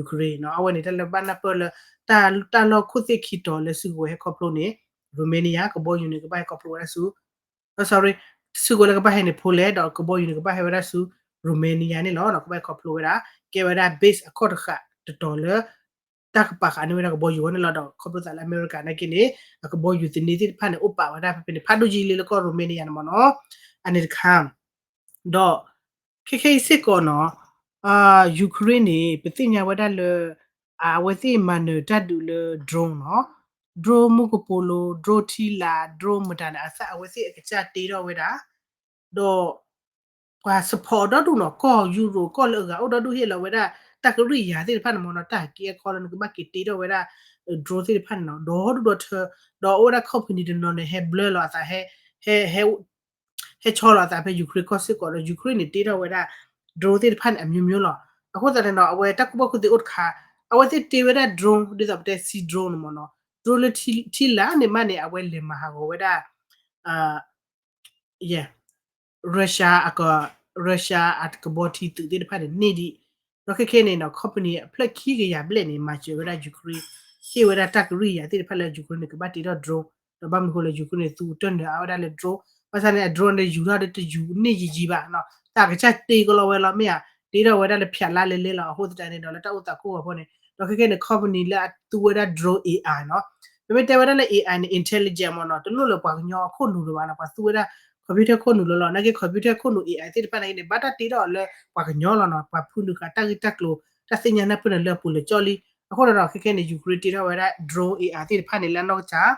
Ukraine နီၤ, အဝဲန့ၣ် တၢ်လၢဘၣ်နၢ်ပၢၢ်လၢ တၢ်လီၢ်ခိၣ်သ့ၣ်ခံတီၤလၢစုကဝဲၤဟဲခီဖျိန့ၣ် Romania, ကဘီယူၤန့ၣ် ကဘၣ်ဟဲခီဖျိဝဲဒၣ်ဆူ စုကဝဲၤလၢကဘၣ်ဟဲန့ၣ် Poland ဒီးကဘီယူၤန့ၣ် ကဘၣ်ဟဲဝဲဒၣ်ဆူ Romania န့ၣ်လီၤ. ကဘၣ်ဟဲခီဖျိဝဲဒၣ် ကဲဝဲဒၣ် base အခီၣ်တဃာ်တတီၤလၢ တၢ်ကပာ်ဃာ်န့ၢ်ဝဲဒၣ်ကဘီယူၤအဂီၢ်န့ၣ်လီၤ. ဒီးခီဖျိသးလၢအမဲရကၤနာ်က့န့ၣ် အကဘီယူၤသန့သ့ၣ်တဖၣ်န့ၣ် အိၣ်ပာ်ဝဲဒၣ်ဖဲဖဲန့ၣ် ဖးဒိၣ်ကံလံလၢကီၢ် Romania န့ၣ်မ့ၢ်နီၤ, အန့ၣ်တခါ ဒီး ခဲခဲအံၤစ့ၢ်ကီးနီၤ Ukraine န့ၣ် ပသ့ၣ်ညါဝဲဒၣ်လၢ အဝဲသ့ၣ်မၤနၢၤတၢ်ဒုးလၢ drone နီၤ, drone မူကပိာ်လိၤ drone ထံလာ် drone မတၤန့ၣ် အသးအဝဲသ့ၣ်အကစၢ်တ့ထီၣ်ဝဲဒၣ်, ဒီး ပှၤ support ဒီဒူၣ်နီၤ ကီၢ်ယူရိၤ ကီၢ်လၢအဂၤအိၣ်ဒီဒူၣ်ဟ့ၣ်လီၤဝဲဒၣ် တၢ်ကရံၣ်ယၤသ့ၣ်တဖၣ်န့ၣ်မ့ၢ်နီၤ တၢ်က့အခီလၢနကဘၣ်က့ၤတ့ထီၣ်ဝဲဒၣ် drone သ့ၣ်တဖၣ်န့ၣ်နီၤ ဒီဒူၣ်ဒီထၢ, ဒီးအိၣ်ဝဲဒၣ် company တနီၤန့ၣ် ဟဲဘျၢလီၤအသး ဟဲ ဟဲ ဟဲဆီလီၤအသးဖဲ Ukraine ကီၢ်စ့ၢ်ကီးဒီး Ukraine န့ၣ် တ့ထီၣ်ဝဲဒၣ် drone သ့ၣ်တဖၣ်န့ၣ် အမျိုးမျိုးလီၤ. အဃိသတးန့ၣ်နီၤ အဝဲတၢ်ကူၣ်ဘၣ်ကူၣ်သ့အိၣ်တခါ အဝဲသ့ၣ်တ့ဝဲဒၣ် drone ဒ်သိးပတဲ sea drone န့ၣ်မ့ၢ်နီၤ drone လၢထံလာ်န့ၣ်မးန့ၣ် အဝဲလဲၤမၤဟးဂီၤဝဲဒၣ် Russia အက Russia အကဘီထံသုးသ့ၣ်တဖၣ်န့ၣ် န့ၢ်ဒံး, ဒီးခဲခဲန့ၣ်နီၤ company အဖျၢၣ်ခံကယၤဘျဲၣ်န့ၣ် မၤစၢၤဝဲဒၣ် Ukraine ဟ့ၣ်ဝဲဒၣ်တၢ်ကရံၣ်ယၤသ့ၣ်တဖၣ်လၢ Ukraine န့ၣ် ကဘၣ်တ့ထီၣ် drone ဒီးဘၣ်မနုၤဃိလၢ Ukraine န့ၣ် သူတၢ်နၢၤအါဝဲဒၣ်လၢ drone ဘၣ်ဆၣ်န့ၣ် အ drone န့ၣ် ယူၤထီၣ်ဒီးတယူၤန့ၢ်ယံာ်ယံာ်ဘၣ်နီၤ တၢ်ကစၢ်တ့ကလီဝဲလီၤမ့ၢ်ဧါ တ့ထီၣ်ဝဲဒၣ်လၢဖၠးလါလဲၤလဲၤလီၤ အဃိသတးန့ၣ်ဒီး လၢတၢ်အိၣ်သးခိၣ်ဂီၤဖိန့ၣ် ဒီးခဲခဲန့ၣ် company လၢအသူဝဲဒၣ် drone AI နီၤ ပမ့ၢ်တဲဝဲဒၣ်လၢ AI န့ၣ် intelligent မ့ၢ်နီၤ တလိၣ်လၢပှၤကညီအခိၣ်နူာ်လၢၤဘၣ်နီၤ ပှၤသူဝဲဒၣ် computer ခိၣ်နူာ်လၢၤလီၤ နာ်က့ computer ခိၣ်နူာ် AI သ့ၣ်တဖၣ်နာ်က့န့ၣ် ဘၣ်တၢ်တ့ထီၣ်အီၤလၢပှၤကညီလီၤနီၤ ပှၤဖုနုာ်ဃာ်တၢ်ဂ့ၢ်တၢ်ကျိၤ တၢ်သ့ၣ်ညါနၢ်ပၢၢ်န့ၣ်လၢအပူၤလၢာ်ကၠီလံ အဃိဒီး ခဲခဲန့ၣ် Ukraine တ့ထီၣ်ဝဲဒၣ် drone AI သ့ၣ်တဖၣ်န့ၣ် လၢအနီၢ်ကစၢ်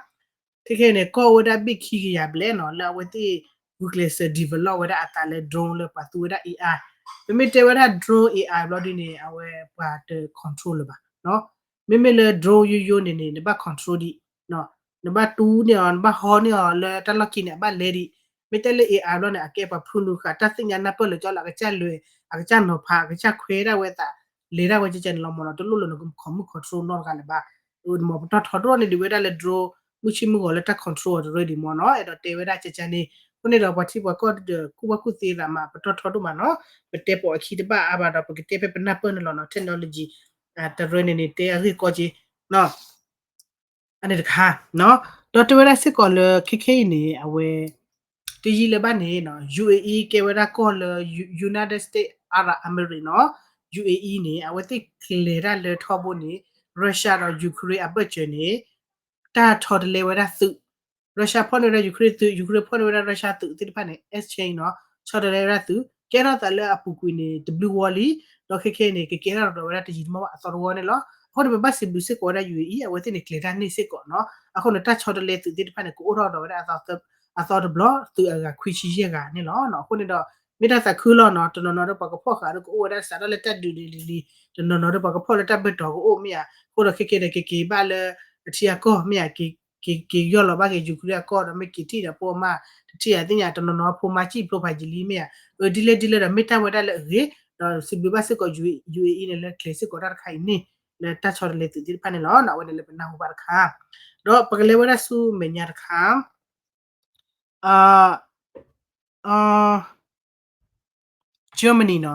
ခဲခဲအံၤန့ၣ် ကီၢ်အိၣ်ဝဲဒၣ်ဘ့ၣ်ခံကယၤဘျဲၣ်နီၤ လၢအဝဲသ့ၣ်ဂုာ်ကျဲးစၢး develop ဝဲဒၣ်အသးလၢ drone လၢပှၤသူဝဲဒၣ် AI. ပမ့ၢ်တဲဝဲဒၣ် drone AI ဘျီဒ်န့ၣ် အဝဲပှၤတ control လၢၤဘၣ်. မ့မ့ၢ်လၢ drone ယိယိန့ၣ်န့ၣ် နဘၣ် control ဒံး, နဘၣ်တူန့ၢ်အီၤ နဘၣ်ဟီန့ၢ်အီၤလၢတၢ်လီၢ်ခံန့ၣ် အဘၣ်လဲဒံး. မ့ၢ်တဲလၢ AI ဘျီန့ၣ် အကဲပှၤဖုနုာ်ဃာ် တၢ်သ့ၣ်ညါနၢ်ပၢၢ်လၢာ်ကၠီလၢအကစၢ်လဲၤ အကစၢ်နီၤဖး အကစၢ်ခွဲဒၣ်ဝဲအသး လဲၤဒၣ်ဝဲကဲကဲန့ၣ်လီၤမ့ၢ်နီၤ. တလိၣ်လၢနက command control နီတဂၤလၢၤဘၣ်. မ့ၢ်ပတီၢ်ထီဒိၣ်န့ၢ်ဒံးဝဲဒၣ်လၢ drone မုၢ်ဆ့ၣ်မုၢ်ဂီၤလၢတၢ် control အီၤတရၢဒံးမ့ၢ်နီၤ. အဲၣ်ဒိးတဲဝဲဒၣ်ကဲကဲန့ၣ် အဃိန့ၣ်ဒီးပှၤထံပှၤကီၢ်ဒီးကူၣ်ဘၣ်ကူၣ်သ့သးမး ပတီၢ်ထီဒိၣ်မးနီၤ. ပတဲပိာ်အခံတဘၣ်အါဘၣ်ဒီး ပကတဲဖဲပနၢ်ပၢၢ်န့ၣ်လီၤနီၤ technology တရၢန့ၣ်န့ၣ် တဲအဂ့ၢ်ကီက့ၤ အန့ၣ်တခါ, ဒီးတဲဝဲဒၣ်စ့ၢ်ကီးလၢခဲခဲအံၤန့ၣ် အဝဲ တယံာ်လၢၤဘၣ်န့ၣ် UAE ကဲဝဲဒၣ်ကီၢ်လၢ United States Arab Emirates နီၤ UAE န့ၣ် အဝဲသ့ၣ်ကျဲၤတၢ်လၢထီဘိန့ၣ် Russia ဒီး Ukraine အဘၢၣ်စၢၤန့ၣ် တၢ်ဆီတလဲဝဲဒၣ်သုး Russia ဖီၣ်န့ၢ်ဝဲဒၣ် Ukraine သုး Ukraine ဖီၣ်န့ၢ်ဝဲဒၣ် Russia သုးသ့ၣ်တဖၣ်န့ၣ် exchange နီၤ ဆီတလဲဝဲဒၣ်သုး ကဲထီၣ်သးလၢအပူၤကွံာ်န့ၣ် တဘျုးဝီလံ ဒီးခဲခဲအံၤန့ၣ် ကကဲထီၣ်ဒီးဝဲဒၣ်တယံာ်တမီၢ်ဘၣ်အသီတဝီန့ၣ်လီၤ. အဃိန့ၣ် ပဘၣ်စံးဘျုးစ့ၢ်ကီးဝဲဒၣ် UAE အဝဲသ့ၣ်န့ၣ် ကျဲၤတၢ်န့ၢ်စ့ၢ်ကီးနီၤ အဃိန့ၣ် တၢ်ဆီတလဲသုးသ့ၣ်တဖၣ်န့ၣ် ကအိၣ်ထီၣ်ဒီးဝဲဒၣ်အသီတဘျီ သုးအဂၤခွံဆံယဲၢ်ဂၤန့ၣ်လီၤ. အဃိန့ၣ်ဒီး မ့ၢ်တၢ်သးခုလီၤနီၤ တနီၤနီၤဒီးပှၤကဖီၣ်ဃာ်ဒီးကအိၣ်ဝဲဒၣ်စးထီၣ်လၢတၢ်ဒုးလံၤလံၤလံၤ တနီၤနီၤဒီးပှၤကဖီၣ်လၢတၢ်ဘၢၣ်တီၤကအိၣ်မ့ၢ်ဧါ အဃိဒီးခဲခဲဒီးကက့ၤဘၣ်လၢ အထံအကီၢ်မ့ၢ်ဧါ က့ၤယီၢ်လီၤဘၣ်က့ၤ Ukraine အကီၢ်ဒီးမ့ၢ်က့ၤထံၣ်ဒီးဖိမါ တထံၣ်ဧါသ့ၣ်ညါ တနီၤနီၤဖိမါစံၣ်ဖျိဖးယံာ်လံမ့ၢ်ဧါ အဒ်လဲၣ်ဒ်လဲၣ်ဒီးမ့ၢ်တၢ်ဝဲဒၣ်လၢအဂ့ၤ ဒီးစံးဘျုးဘၣ်စ့ၢ်ကီး UAE န့ၣ်လၢကျဲၤစ့ၢ်ကီးတၢ်တခါအံၤန့ၣ် လၢတၢ်ဆီတလဲသုးသ့ၣ်တဖၣ်န့ၣ်လီၤ. အဝဲန့ၣ်လၢပနၢ်ဟူဘၣ်တခါ ဒီးပကလဲၤဝဲဒၣ်ဆူမဲာ်ညါတခါ Germany နီၤ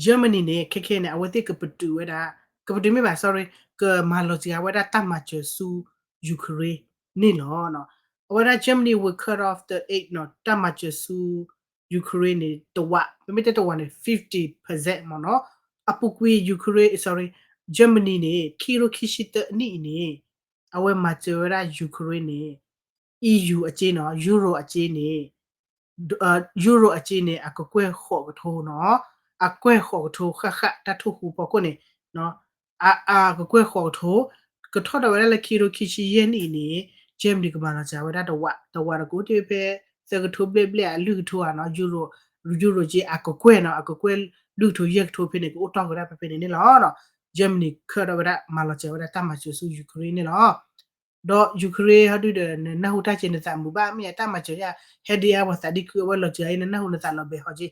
Germany န့ၣ် ခဲခဲန့ၣ် အဝဲသ့ၣ်ကပတုာ်ဝဲဒၣ် ကပတုာ်မ့ၢ်ဘၣ် sorry ကမၤလီၤစှၤဝဲဒၣ်တၢ်မၤစၢၤဆူ Ukraine န့ၣ်လီၤ. အဝဲဒၣ် Germany will cut off the aid နီၤ တၢ်မၤစၢၤဆူ Ukraine န့ၣ် တဝး ပမ့ၢ်တဲတဝးန့ၣ် fifty percent မ့ၢ်နီၤ အပူၤကွံာ် Ukraine sorry Germany န့ၣ် ခံကထိခံဆံသၢအနံၣ်အံၤန့ၣ် အဝဲမၤစၢၤဝဲဒၣ် Ukraine န့ၣ် EU အစ့နီၤ Euro အစ့န့ၣ် Euro အစ့န့ၣ် အကကွဲၢ်ဃိးကထိနီၤ အကွဲၢ်ဃိးကထိဃၣ်ဃၣ်တၢ်ထိၣ်ဃူဖီခိၣ်န့ၣ် အကကွဲၢ်ဃိးကထိ ကထီၣ်ဒီးဝဲဒၣ်လၢခံကထိခံဆံယဲၢ်နံၣ်အံၤန့ၣ် Germany ကမၤလီၤစှၤဝဲဒၣ်တဝး တဝးဒီးကအိၣ်တ့ၢ်ဖဲ သၢကထိဘျဲၣ်ဘျဲၣ်အလွံၢ်ကထိဧါနီၤ Euro Euro စ့အကကွဲၢ်နီၤ အကကွဲၢ်လွံၢ်ကထိယဲၢ်ကထိဖဲန့ၣ် ကအိၣ်တီၢ်ကဒါဖဲဖဲန့ၣ်န့ၣ်လီၤ. Germany ခၢၣ်ဒီးဝဲဒၣ်မၤလီၤစှၤဝဲဒၣ်တၢ်မၤစၢၤဆူ Ukraine န့ၣ်လီၤ. ဒီး Ukraine ဟီဒုဒီး နနၢ်ဟူတၢ်စ့နသးမုာ်ဘၣ် မ့ၢ်ယါတၢ်မၤစၢၤယါ ဟဲဒ်အါပှၤသးဒ်ခုအဝဲလီၤစှၤအံၤ နနၢ်ဟူနသးလီၤဘဲဟီက့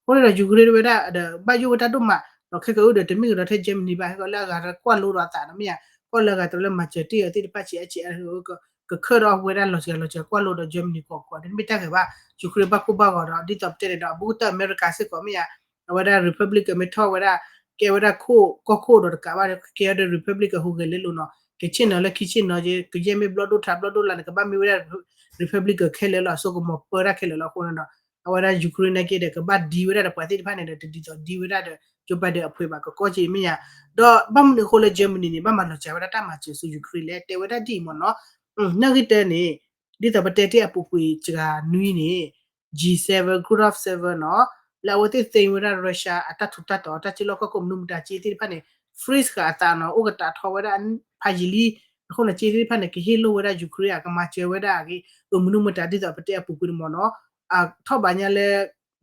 အဃိန့ၣ်ဒီး Ukraine တဝဲဒၣ်ဒီး ဘၣ်ယိၣ်ဝဲတၢ်ဒိၣ်မး ဒီးခဲကၢအုၣ်ဒီးတမ့ၢ်ကဒီးထဲ Germany ဘၣ် ဟဲကီးလၢအဂၤတကွၢ်လိဒီးအသးဒီးမ့ၢ်ယါ ကွၢ်လၢအဂၤတရၢလၢမၤစၢၤတ့ၢ်အီၤသ့ၣ်တဖၣ်ဆံးအါဆံးအါ ကခၢၣ်ဒီးဝဲဒၣ်လီၤစှၤလီၤစှၤကွၢ်လိဒီး Germany ကီးကီး တမ့ၢ်တၢ်ဂ့ၤဘၣ် Ukraine ဘၣ်ကိၢ်ဘၣ်ဂီၤဒီး ဒ်သိးပတဲန့ၣ်ဒီး အဘူးကတၢၢ်အမဲရကၤစ့ၢ်ကီးမ့ၢ်ယါ အဝဲဒၣ် Republican မ့ၢ်ထီၣ်ဝဲဒၣ် ကဲဝဲဒၣ်ခိၣ်ကီၢ်ခိၣ်ဒီးတကးဘၣ် ကဲဝဲဒၣ် Republican ဟူးဂဲၤလၢလိၤနီၤ ကဆ့ၣ်နီၤလၢခံဆ့ၣ်နီၤက့ ကယဲၢ်မ့ၢ်ဘျီၣ်ဒိၣ်ထးဘျီၣ်ဒိၣ်လၢ်န့ၣ် ကဘၣ်မ့ၢ်ဝဲဒၣ် Republican ခဲလၢာ်လီၤ အစိကမီၤပၢတၢ်ခဲလၢာ်လီၤ အဃိန့ၣ်ဒီး အဝဲဒၣ် Ukraine နာ်က့ဒီး ကဘၣ်ဒံဝဲဒၣ်ဒီးပှၤသ့ၣ်တဖၣ်န့ၣ်ဒီး တဒ်သိးဒံဝဲဒၣ်ဒီး Joe Biden အဖှဲးဘၣ်ကကီက့မ့ၢ်ယါ ဒီးဘၣ်မနုၤအဃိလၢ Germany န့ၣ် ဘၣ်မၤလီၤစှၤဝဲဒၣ်တၢ်မၤစၢၤဆူ Ukraine လဲၣ် တဲဝဲဒၣ်ဒ်အံၤမ့ၢ်နီၤ နၢ်ဂ့ၢ်တၢန့ၣ် ဒ်သိးပတဲတ့ၢ်အပူၤကွံာ်စှၤနွံန့ၣ် G seven Group of Seven နီၤ လၢအဝဲသ့ၣ်သ့ဝဲဒၣ် Russia အတၢ်ထူးတၢ်တီၤ တၢ်စ့လီၢ်ခီၣ်ခိၣ်မနုၤမတၤစ့သ့ၣ်တဖၣ်န့ၣ် freeze ဃာ်အသးနီၤ အိၣ်ကတးထီဝဲဒၣ်ဖးယံာ်လံ အဃိန့ၣ် စ့သ့ၣ်တဖၣ်န့ၣ် ကဟ့ၣ်လိာ်ဝဲဒၣ် Ukraine အကမၤစၢၤဝဲဒၣ်အဂ့ၢ် အမနုၤမတၤဒ်သိးပတဲအပူၤကွံာ်န့ၣ်မ့ၢ်နီၤ အထီၣ်ဘးညါလၢ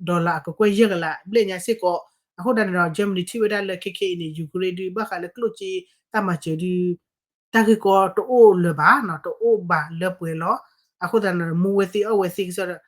dollar အကကွဲၢ်ယဲၢ်ကလးဘျဲၣ်ညါစ့ၢ်ကီး အဃိသတးန့ၣ်ဒီး Germany ထံၣ်ဝဲဒၣ်လၢခဲခဲအံၤန့ၣ် Ukraine ဒုးဘၣ်ဃးလၢကျိၣ်စ့တၢ်မၤစၢၤဒုး တၢ်ဂ့ၢ်ကီတအိၣ်လၢၤဘၣ်နီၤ တအိၣ်ဘၣ်လၢပှဲၤလီၤ အဃိသတးန့ၣ် မူဝဲသ့အီၣ်ဝဲသ့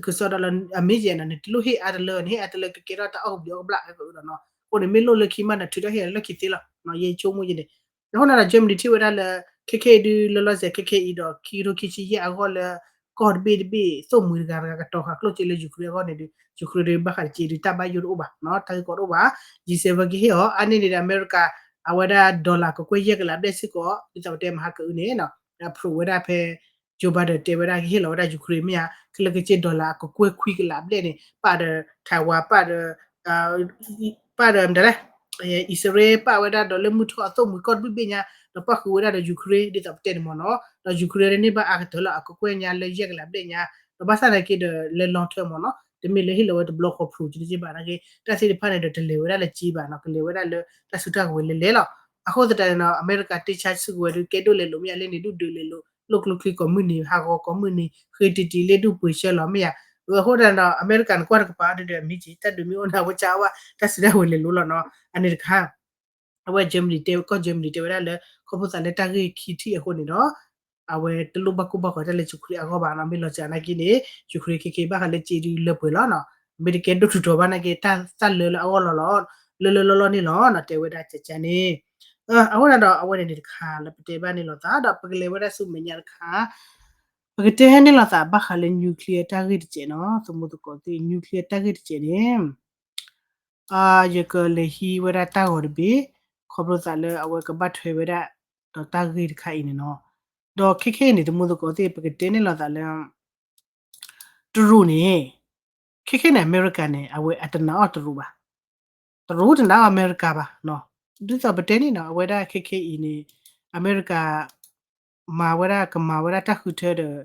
ကစီဒီလၢအမ့ၢ်ယဲနီၤ နတလိၣ်ဟ့ၣ်အါတလၢ နဟ့ၣ်အါတလၢကကဲထီၣ်တၢ်အီၣ်ကဘျံးအီၣ်ကဘျၣ်ခဲကဒီးနီၤ အဃိန့ၣ် မ့ၢ်လိၣ်လၢခံမး နထုးထီၣ်ဟ့ၣ်လၢခံသ့လီၤ ယဆိကမိၣ်ယဲန့ၣ် အဃိန့ၣ်ဒီး Germany ထံၣ်ဝဲဒၣ်လၢ ခဲခဲအံၤဒုး လၢလီၤစဲးခဲခဲအံၤဒီး ခံကထိခံဆံယဲၢ်အဂီၢ်လၢ ကီၢ်တဘ့ၣ်တဘ့ၣ် သိၣ်မှံၤတဂၤတဂၤကတီၤဃာ်ကျိၣ်စ့လၢ Ukraine အဂီၢ်န့ၣ်ဒုး Ukraine ဒုးဘၣ်ဃးတက့ဒုး တၢ်ဘၣ်ယိၣ်တအိၣ်ဘၣ်နီၤ တၢ်ဂ့ၢ်ကီတအိၣ်ဘၣ် G seven ကဟ့ၣ်အီၤ အါန့ၢ်န့ၣ်ဒီး အမဲရကၤ အဝဲဒၣ် dollar ကကွဲၢ်ယဲၢ်ကလးဘျဲၣ်စ့ၢ်ကီး ဒ်သိးပတဲမဟါကအုန့ၣ် အဖျိးဝဲဒၣ်ဖဲ Joe Biden တဲဝဲဒၣ်ကဟ့ၣ်လီၤဝဲဒၣ် Ukraine မ့ၢ်ဧါ ခဲလၢာ်ကဆ့ dollar အကကွဲၢ်ခွံကလးဘျဲၣ်န့ၣ် ပၣ်ဒီး Taiwan ပၣ်ဒီး ပၣ်ဒီးမတၤလဲၣ် အံၣ်စရ့လး ပၣ်ဝဲဒၣ်ဒီးလၢမုၢ်ထီၣ်အသိၣ်မှံၤကီၢ်တဘ့ၣ်ဘ့ၣ်ညါ ဒီးပၣ်ဃုာ်ဝဲဒၣ်ဒီး Ukraine ဒ်သိးပတဲန့ၣ်မ့ၢ်နီၤ ဒီး Ukraine န့ၢ်ဘၣ်အါကတၢၢ်လီၤ အကကွဲၢ်ညါလၢယဲၢ်ကလးဘျဲၣ်ညါ ဒီးဘၣ်ဆၣ်သနာ်က့ဒီးလၢ long term မ့ၢ်နီၤ တမ့ၢ်လၢဟ့ၣ်လီၤဝဲတဘျီဃီဖျိးက့ဘၣ်နာ်က့ တၢ်သ့ၣ်တဖၣ်န့ၣ်ဒီးတလဲၤဝဲဒၣ်လၢက့ဘၣ်နီၤ ကလဲၤဝဲဒၣ်လၢတၢ်စုတၢ်ကဝဲၤလဲၤလဲၤလီၤ အဃိသတးန့ၣ်နီၤ အမဲရကၤတ့ဆါစုကဝဲၤဒုးကဲဒိၣ်လဲၤလိာ်မ့ၢ်ဧါ လဲန့ၣ်ဒုးဒုးလဲၤလိာ် လိၣ်ကျိချံကိးမုၢ်နံၤ ဟးဂီၤကိးမုၢ်နံၤ ဃ့တံၢ်တံၢ်လ့ဒူၣ်ပှ့ၤဆှၢလီၤမ့ၢ်ဧါ. အဃိသတးဒီး အမဲရကၤန့ၣ်ကွၢ်တကပၤအီၤဒီး အမ့ၢ်က့ၤ တၢ်ဒုးမ့ၢ်အိၣ်န့ၣ် အဝဲကဘၣ် တၢ်စုဒၣ်ဝဲလဲၤလိလီၤနီၤ အန့ၣ်တခါ အဝဲ Germany တဲ ကီၢ် Germany တဲဝဲဒၣ်လၢ ခီဖျိသးလၢတၢ်ဂ့ၢ်ခံထံၣ်အဃိန့ၣ်ဒီး အဝဲတလိၣ်ဘၣ်ကိၢ်ဘၣ်ဂီၤတၢ်လၢ Ukraine အဂီၢ်ဘၣ်နီၤ မ့ၢ်လီၤစှၤနာ်က့န့ၣ် Ukraine ခဲခဲဘၣ်ဃးလၢစ့ဒုလၢပှဲၤလီၤနီၤ မ့ၢ်တကဲဒိၣ်ထူးထူးဘၣ်နာ်က့ တၢ်သၣ်လၢလၢအဂီၢ်လီၤလီၤ လၢလၢလီၢ်လီၢ်န့ၣ်လီၤနီၤ တဲဝဲဒၣ်ကကန့ၣ် အဃိသတးဒီး အဝဲန့ၣ်န့ၣ်တခါလၢပတဲဘၣ်န့ၣ်လိာ်သးဒီး ပကလဲၤဝဲဒၣ်ဆူမဲာ်ညါတခါ ပကတဲန့ၣ်လိာ်သးဘၣ်ဃးလၢ nuclear တၢ်ဂ့ၢ်တစဲးနီၤ သမူသကိးသ့ၣ် nuclear တၢ်ဂ့ၢ်တစဲးန့ၣ် ယကလဲၤဟံးဝဲဒၣ်တၢ်ဂီၤတဘ့ၣ် ခီဖျိသးလၢအဝဲကဘၣ်ထွဲဝဲဒၣ် ဒီးတၢ်ဂ့ၢ်တခါအံၤန့ၣ်နီၤ ဒီးခဲခဲအံၤန့ၣ် သမူသကိးသ့ၣ် ပကတဲန့ၣ်လိာ်သးလၢ တရူးန့ၣ် ခဲခဲန့ၣ် အမဲရကၤန့ၣ် အဝဲအတနာ်အီၤတရူးဘၣ် တရူးတနာ်အီၤအမဲရကၤဘၣ်နီၤ ဒ်သိးပတဲန့ၣ်နီၤ အဝဲဒၣ်ခဲခဲအံၤန့ၣ် အမဲရကၤ မၤဝဲဒၣ် ကမၤဝဲဒၣ်တၢ်ဃုထၢဒီး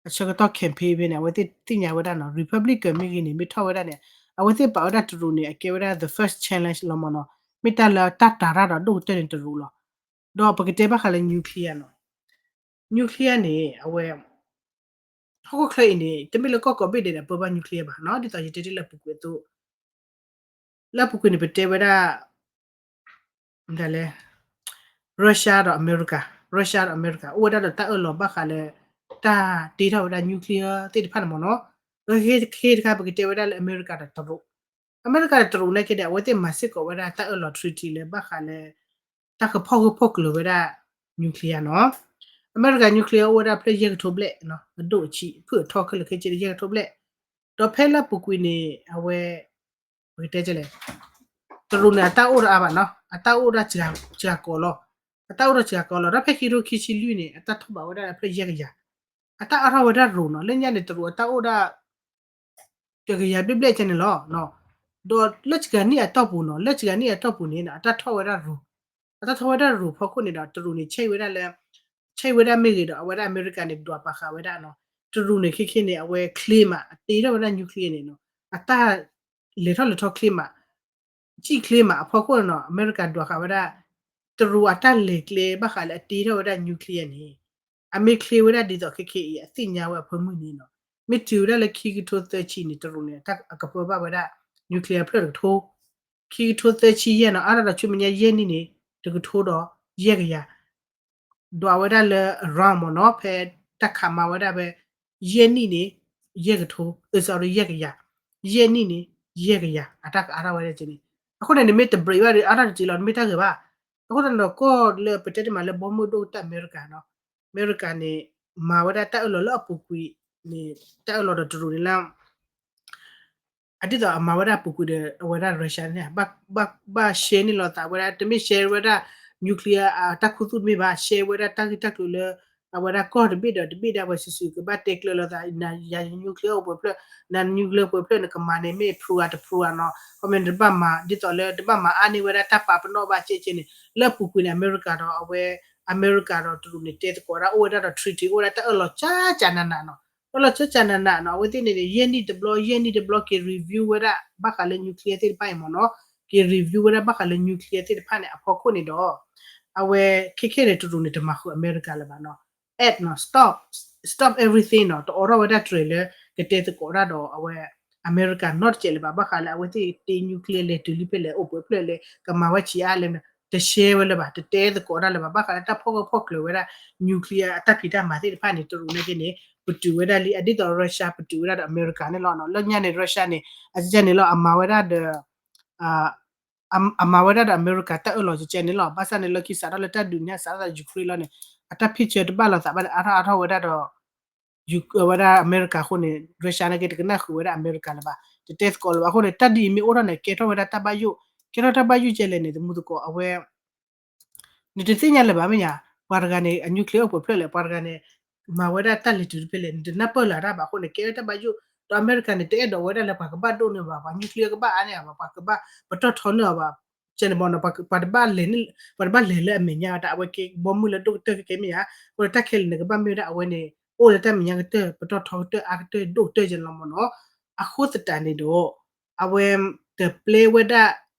အဆၢကတီၢ် campaign ဖဲန့ၣ် အဝဲသ့ၣ်သ့ၣ်ညါဝဲဒၣ်နီၤ Republican မ့ၢ်ဂ့ၤန့ၣ် မ့ၢ်ထီၣ်ဝဲဒၣ်န့ၣ် အဝဲသ့ၣ်ပာ်ဝဲဒၣ်တရူးန့ၣ် အကဲဝဲဒၣ် the first challenge လီၤမ့ၢ်နီၤ မ့ၢ်တၢ်လၢတၢ်တာ်တၢ်ဒီးဒိၣ်ကတၢၢ်န့ၣ်တရူးလီၤ ဒီးပကတဲဘၣ်ဃးလၢ nuclear နီၤ nuclear န့ၣ် အဝဲ ဟီၣ်ခိၣ်ချၢအံၤန့ၣ် တမ့ၢ်လၢကီၢ်ကိးဘ့ၣ်ဒဲးန့ၣ် အပၢဘၣ် nuclear ဘၣ်နီၤ ဒ်သိးယတဲတ့ၢ်လၢအပူၤကွံာ်အသိး လၢအပူၤကွံာ်န့ၣ် ပတဲဝဲဒၣ် မတၤလဲၣ် Russia ဒီးအမဲရကၤ Russia ဒီးအမဲရကၤ အိၣ်ဝဲဒၣ်ဒီးတၢ်အၢၣ်လီၤဘၣ်ဃးလၢ တၢ်တ့ထီၣ်ဝဲဒၣ် nuclear သ့ၣ်တဖၣ်န့ၣ်မ့ၢ်နီၤ ဒီးခဲခဲတခါ ပကတဲဝဲဒၣ်လၢအမဲရကၤဒီးတရူး အမဲရကၤဒီးတရူးနာ်က့ဒီး အဝဲသ့ၣ်မၤစ့ၢ်ကီးဝဲဒၣ်တၢ်အၢၣ်လီၤ treaty လၢဘၣ်ဃးလၢ တၢ်ကဖီၣ်ဂၢၢ်ဖီၣ်ကျၢၤဝဲဒၣ် nuclear နီၤ အမဲရကၤ nuclear အိၣ်ဝဲဒၣ်ဖျၢၣ်ယဲၢ်ကထိဘျဲၣ် အဒိၣ်အဆံး ဖုၣ်အထီခဲလၢာ်ခဲဆ့ဒီးယဲၢ်ကထိဘျဲၣ် ဒီးဖဲလၢအပူၤကွံာ်န့ၣ် အဝဲ ပကတဲလဲၣ် တရူးန့ၣ် အတၢ်အိၣ်ဒီးအါဘၣ်နီၤ အတၢ်အိၣ်ဒီးစှၤကိးလီၤ အတၢ်အိၣ်ဒီးစှၤကိးလီၤ ဒီးဖဲခံကထိခံဆံလွံၢ်န့ၣ် အတၢ်ထီၣ်ဘးဝဲဒၣ်ဖျၢၣ်ယဲၢ်ကယၤ အတၢ်အါထီၣ်ဝဲဒၣ်တရူးနီၤ လၢညါန့ၣ် တရူးအတၢ်အိၣ်ဒၣ် တကယၤဘျဲၣ်ဘျဲၣ်ကဲန့ၣ်လီၤ ဒီးလၢစှၤနံၣ်အတီၢ်ပူၤနီၤ လၢစှၤနံၣ်အတီၢ်ပူၤန့ၣ် အတၢ်ထီၣ်ဝဲဒၣ်တရူး အတၢ်ထီၣ်ဝဲဒၣ်တရူးဖီခိၣ်န့ၣ်ဒီး တရူးန့ၣ် ဆဲးဝဲဒၣ်လၢ ဆဲးဝဲဒၣ်မ့ၢ်ဂ့ၤဒီး အဝဲဒၣ်အမဲရကၤန့ၣ် ဒွးပာ်ဃာ်ဝဲဒၣ်နီၤ တရူးန့ၣ် ခဲခဲန့ၣ် အဝဲ claim မး အတ့ထီၣ်ဝဲဒၣ် nuclear န့ၣ်နီၤ အတၢ်လဲၤထီၣ်လဲၤထီၣ် claim မး စံၣ် claim မး အဖီခိၣ်နီၤ အမဲရကၤဒွးဃာ်ဝဲဒၣ် တရူးအတၢ်လဲၤကျဲဘၣ်ဃးလၢအတ့ထီၣ်ဝဲဒၣ် nuclear န့ၣ် အမ့ၢ် claim ဝဲဒၣ်ဒ်သိးခဲခဲအံၤ အသ့ၣ်ညါဝဲအဖၢမုၢ်န့ၣ်နီၤ မ့ၢ်တုၤဝဲဒၣ်လၢခံကထိသၢဆံန့ၣ် တရူးန့ၣ် အကပၢဘၣ်ဝဲဒၣ် nuclear ဖျၢၣ်တကထိ ခံကထိသၢဆံယဲၢ်နီၤ အါထီၣ်ဒီးဆူမဲာ်ညါယဲၢ်နံၣ်န့ၣ် တကထိဒီးယဲၢ်ကယၤ ဒွးဝဲဒၣ်လၢ အround မ့ၢ်နီၤ ဖဲတၢ်ခးမၤဝဲဒၣ်ဖဲ ယဲၢ်နံၣ်န့ၣ် ယဲၢ်ကထိ အ sorry ယဲၢ်ကယၤ ယဲၢ်နံၣ်န့ၣ် ယဲၢ်ကယၤ အတၢ်ကအါထီၣ်ဝဲဒၣ်ကဲန့ၣ် အဃိန့ၣ် နမ့ၢ်တ break ဘၣ်ဒီး အါထီၣ်တက့ၢ်လီၤ နမ့ၢ်တၢ်ဂ့ၤဘၣ် အဃိသတးန့ၣ်ဒီး ကီၢ်လၢပတဲတ့ၢ်မးလၢဘီမုၢ်ဒိၣ်ကတၢၢ်အမဲရကၤနီၤ အမဲရကၤန့ၣ် မၤဝဲဒၣ်တၢ်အၢၣ်လီၤလၢအပူၤကွံာ်န့ၣ် တၢ်အၢၣ်လီၤဒီးတရူးန့ၣ်လၢ အဒ်သိးအမၤဝဲဒၣ်အပူၤကွံာ်ဒီး အဝဲဒၣ် Russia န့ၣ် ဘၣ် ဘၣ် ဘၣ်ရှဲန့ၣ်လိာ်သးဝဲဒၣ် တမ့ၢ်ရှဲဝဲဒၣ် nuclear အတၢ်ခူသူၣ်တမ့ၢ်ဘၣ် ရှဲဝဲဒၣ်တၢ်ဂ့ၢ်တၢ်ကျိၤလၢ အဝဲဒၣ်ကီၢ်တဘ့ၣ်ဒီးတဘ့ၣ်ဒၣ်ဝဲစုာ်စုာ် ကဘၣ်တဲကျၢၤလိာ်သး နၤယၤ nuclear အိၣ်ပှဲၤဖျၢၣ် နၤ nuclear ပှဲၤဖျၢၣ် နကမၤန့ၣ် မ့ၢ် approve တ approve နီၤ ခီမ့ၢ်နတဘၣ်မၤ ဒ်သိးလၢတဘၣ်မၤအါန့ၢ်ဝဲဒၣ်တၢ်ပာ်ပနီၣ်ဘၣ်ကဲကဲန့ၣ် လၢအပူၤကွံာ်န့ၣ် အမဲရကၤဒီးအဝဲ အမဲရကၤဒီးတရူးန့ၣ် တဲသကိးဒၣ် အိၣ်ဝဲဒၣ်ဒီး treaty အိၣ်ဝဲဒၣ်တၢ်အၢၣ်လီၤကၠၢကၠၢနးနးနီၤ တၢ်အၢၣ်လီၤကၠၢကၠၢနးနးနီၤ အဝဲသ့ၣ်န့ၣ်န့ၣ် ယဲၢ်နံၣ်တဘျီ ယဲၢ်နံၣ်တဘျီ က့ၤ review ဝဲဒၣ် ဘၣ်ဃးလၢ nuclear သ့ၣ်တဖၣ်အံၤမ့ၢ်နီၤ က့ၤ review ဝဲဒၣ်ဘၣ်ဃးလၢ nuclear သ့ၣ်တဖၣ်န့ၣ် အဖီခိၣ်န့ၣ်ဒီး အဝဲခဲခဲန့ၣ် တရူးန့ၣ် တမၤဃုာ်အမဲရကၤလၢၤဘၣ်နီၤ အ့ၣ်နီၤ stop stop everything နီၤ တအိးထီၣ်ဝဲဒၣ်တြဲၤလၢ ကတဲသကိးဒၣ်ဒီးအဝဲ အမဲရကၤနီတစဲးလၢၤဘၣ် ဘၣ်ဃးလၢအဝဲသ့ၣ်တ့ nuclear လဲၤတုၤလံဖဲလဲၣ် အိၣ်ပှဲၤဖျၢၣ်လဲၣ် ကမၤဝဲဆံးအါလဲၣ် တရှဲဝဲလၢၤဘၣ် တတဲသကိးဒၣ်လၢၤဘၣ် ဘၣ်ဃးလၢတၢ်ဖီၣ်ဂၢၢ်ဖီၣ်ကျၢၤဝဲဒၣ် nuclear အတၢ်ဖံးတၢ်မၤသ့ၣ်တဖၣ်န့ၣ် တရူးန့ၣ်က့န့ၣ် ပတုာ်ဝဲဒၣ်လံ အဒ်သိး Russia ပတုာ်ဝဲဒၣ်ဒီးအမဲရကၤန့ၣ်လီၤ. လၢညါန့ၣ် Russia န့ၣ် အကန့ၣ်လီၤ အမၤဝဲဒၣ်ဒီး အမၤဝဲဒၣ်ဒီးအမဲရကၤတၢ်အၢၣ်လီၤကဲကဲန့ၣ်လီၤ. ဘၣ်ဆၣ်န့ၣ် လၢခံစးထီၣ်လၢတၢ်ဒုးန့ၣ် စးထီၣ်သး Ukraine လီၤန့ၣ် အတၢ်ဖံးဆၢတဘၣ်လိာ်သးဘၣ်ဒီး အါထီၣ်အါထီၣ်ဝဲဒၣ်ဒီး ဝဲဒၣ်အမဲရကၤအဃိန့ၣ် Russia န့ၣ်က့ တကနၣ်ဃုာ်ဝဲဒၣ်အမဲရကၤလၢၤဘၣ် တတဲသကိးလၢၤဘၣ်. အဃိန့ၣ် တၢ်ဒ်အံၤမ့ၢ်အိၣ်ထီၣ်န့ၣ် ကဲထီၣ်ဝဲဒၣ်တၢ်ဘၣ်ယိၣ် ကဲထီၣ်တၢ်ဘၣ်ယိၣ်ကဲလဲၣ်န့ၣ် သမူသကိးအဝဲ နတသ့ၣ်ညါလၢၤဘၣ်မ့ၢ်ဧါ. ပှၤတဂၤန့ၣ် အ nuclear အိၣ်ပှဲၤဖျၢၣ်လဲၣ် ပှၤတဂၤန့ၣ် မၤဝဲဒၣ်တၢ်လဲၤတုၤတဖဲလဲၣ် နတနၢ်ပၢၢ်လၢၤတၢ်ဘၣ်အဃိန့ၣ် ကဲဝဲတၢ်ဘၣ်ယိၣ် ဒီးအမဲရကၤန့ၣ် တအဲၣ်ဒိးဝဲဒၣ်လၢပှၤကဘၣ်ဒိၣ်န့ၢ်ဘၣ် ပှၤ nuclear ကဘၣ်အါန့ၢ်အီၤဘၣ် ပှၤကဘၣ်ပတီၢ်ထီန့ၢ်အီၤဘၣ် ကဲန့ၣ်ဘၣ်နီၤ ပှၤတဘၣ်လဲၤလၢအမဲာ်ညါဝဲဒၣ် အဝဲကဲဘီမုၢ်လၢဒိၣ်ကတၢၢ်ကဲကဲမ့ၢ်ဧါ. အဃိန့ၣ် တၢ်ခဲလၢာ်န့ၣ် ကဘၣ်မ့ၢ်ဝဲဒၣ်အဝဲန့ၣ် အိၣ်လၢတၢ်မဲာ်ညါကတၢၢ် ပတီၢ်ထီကတၢၢ်အါကတၢၢ်ဒိၣ်ကတၢၢ်ကဲလီၤမ့ၢ်နီၤ. အဃိသတးန့ၣ်ဒီး အဝဲတပျဲဝဲဒၣ်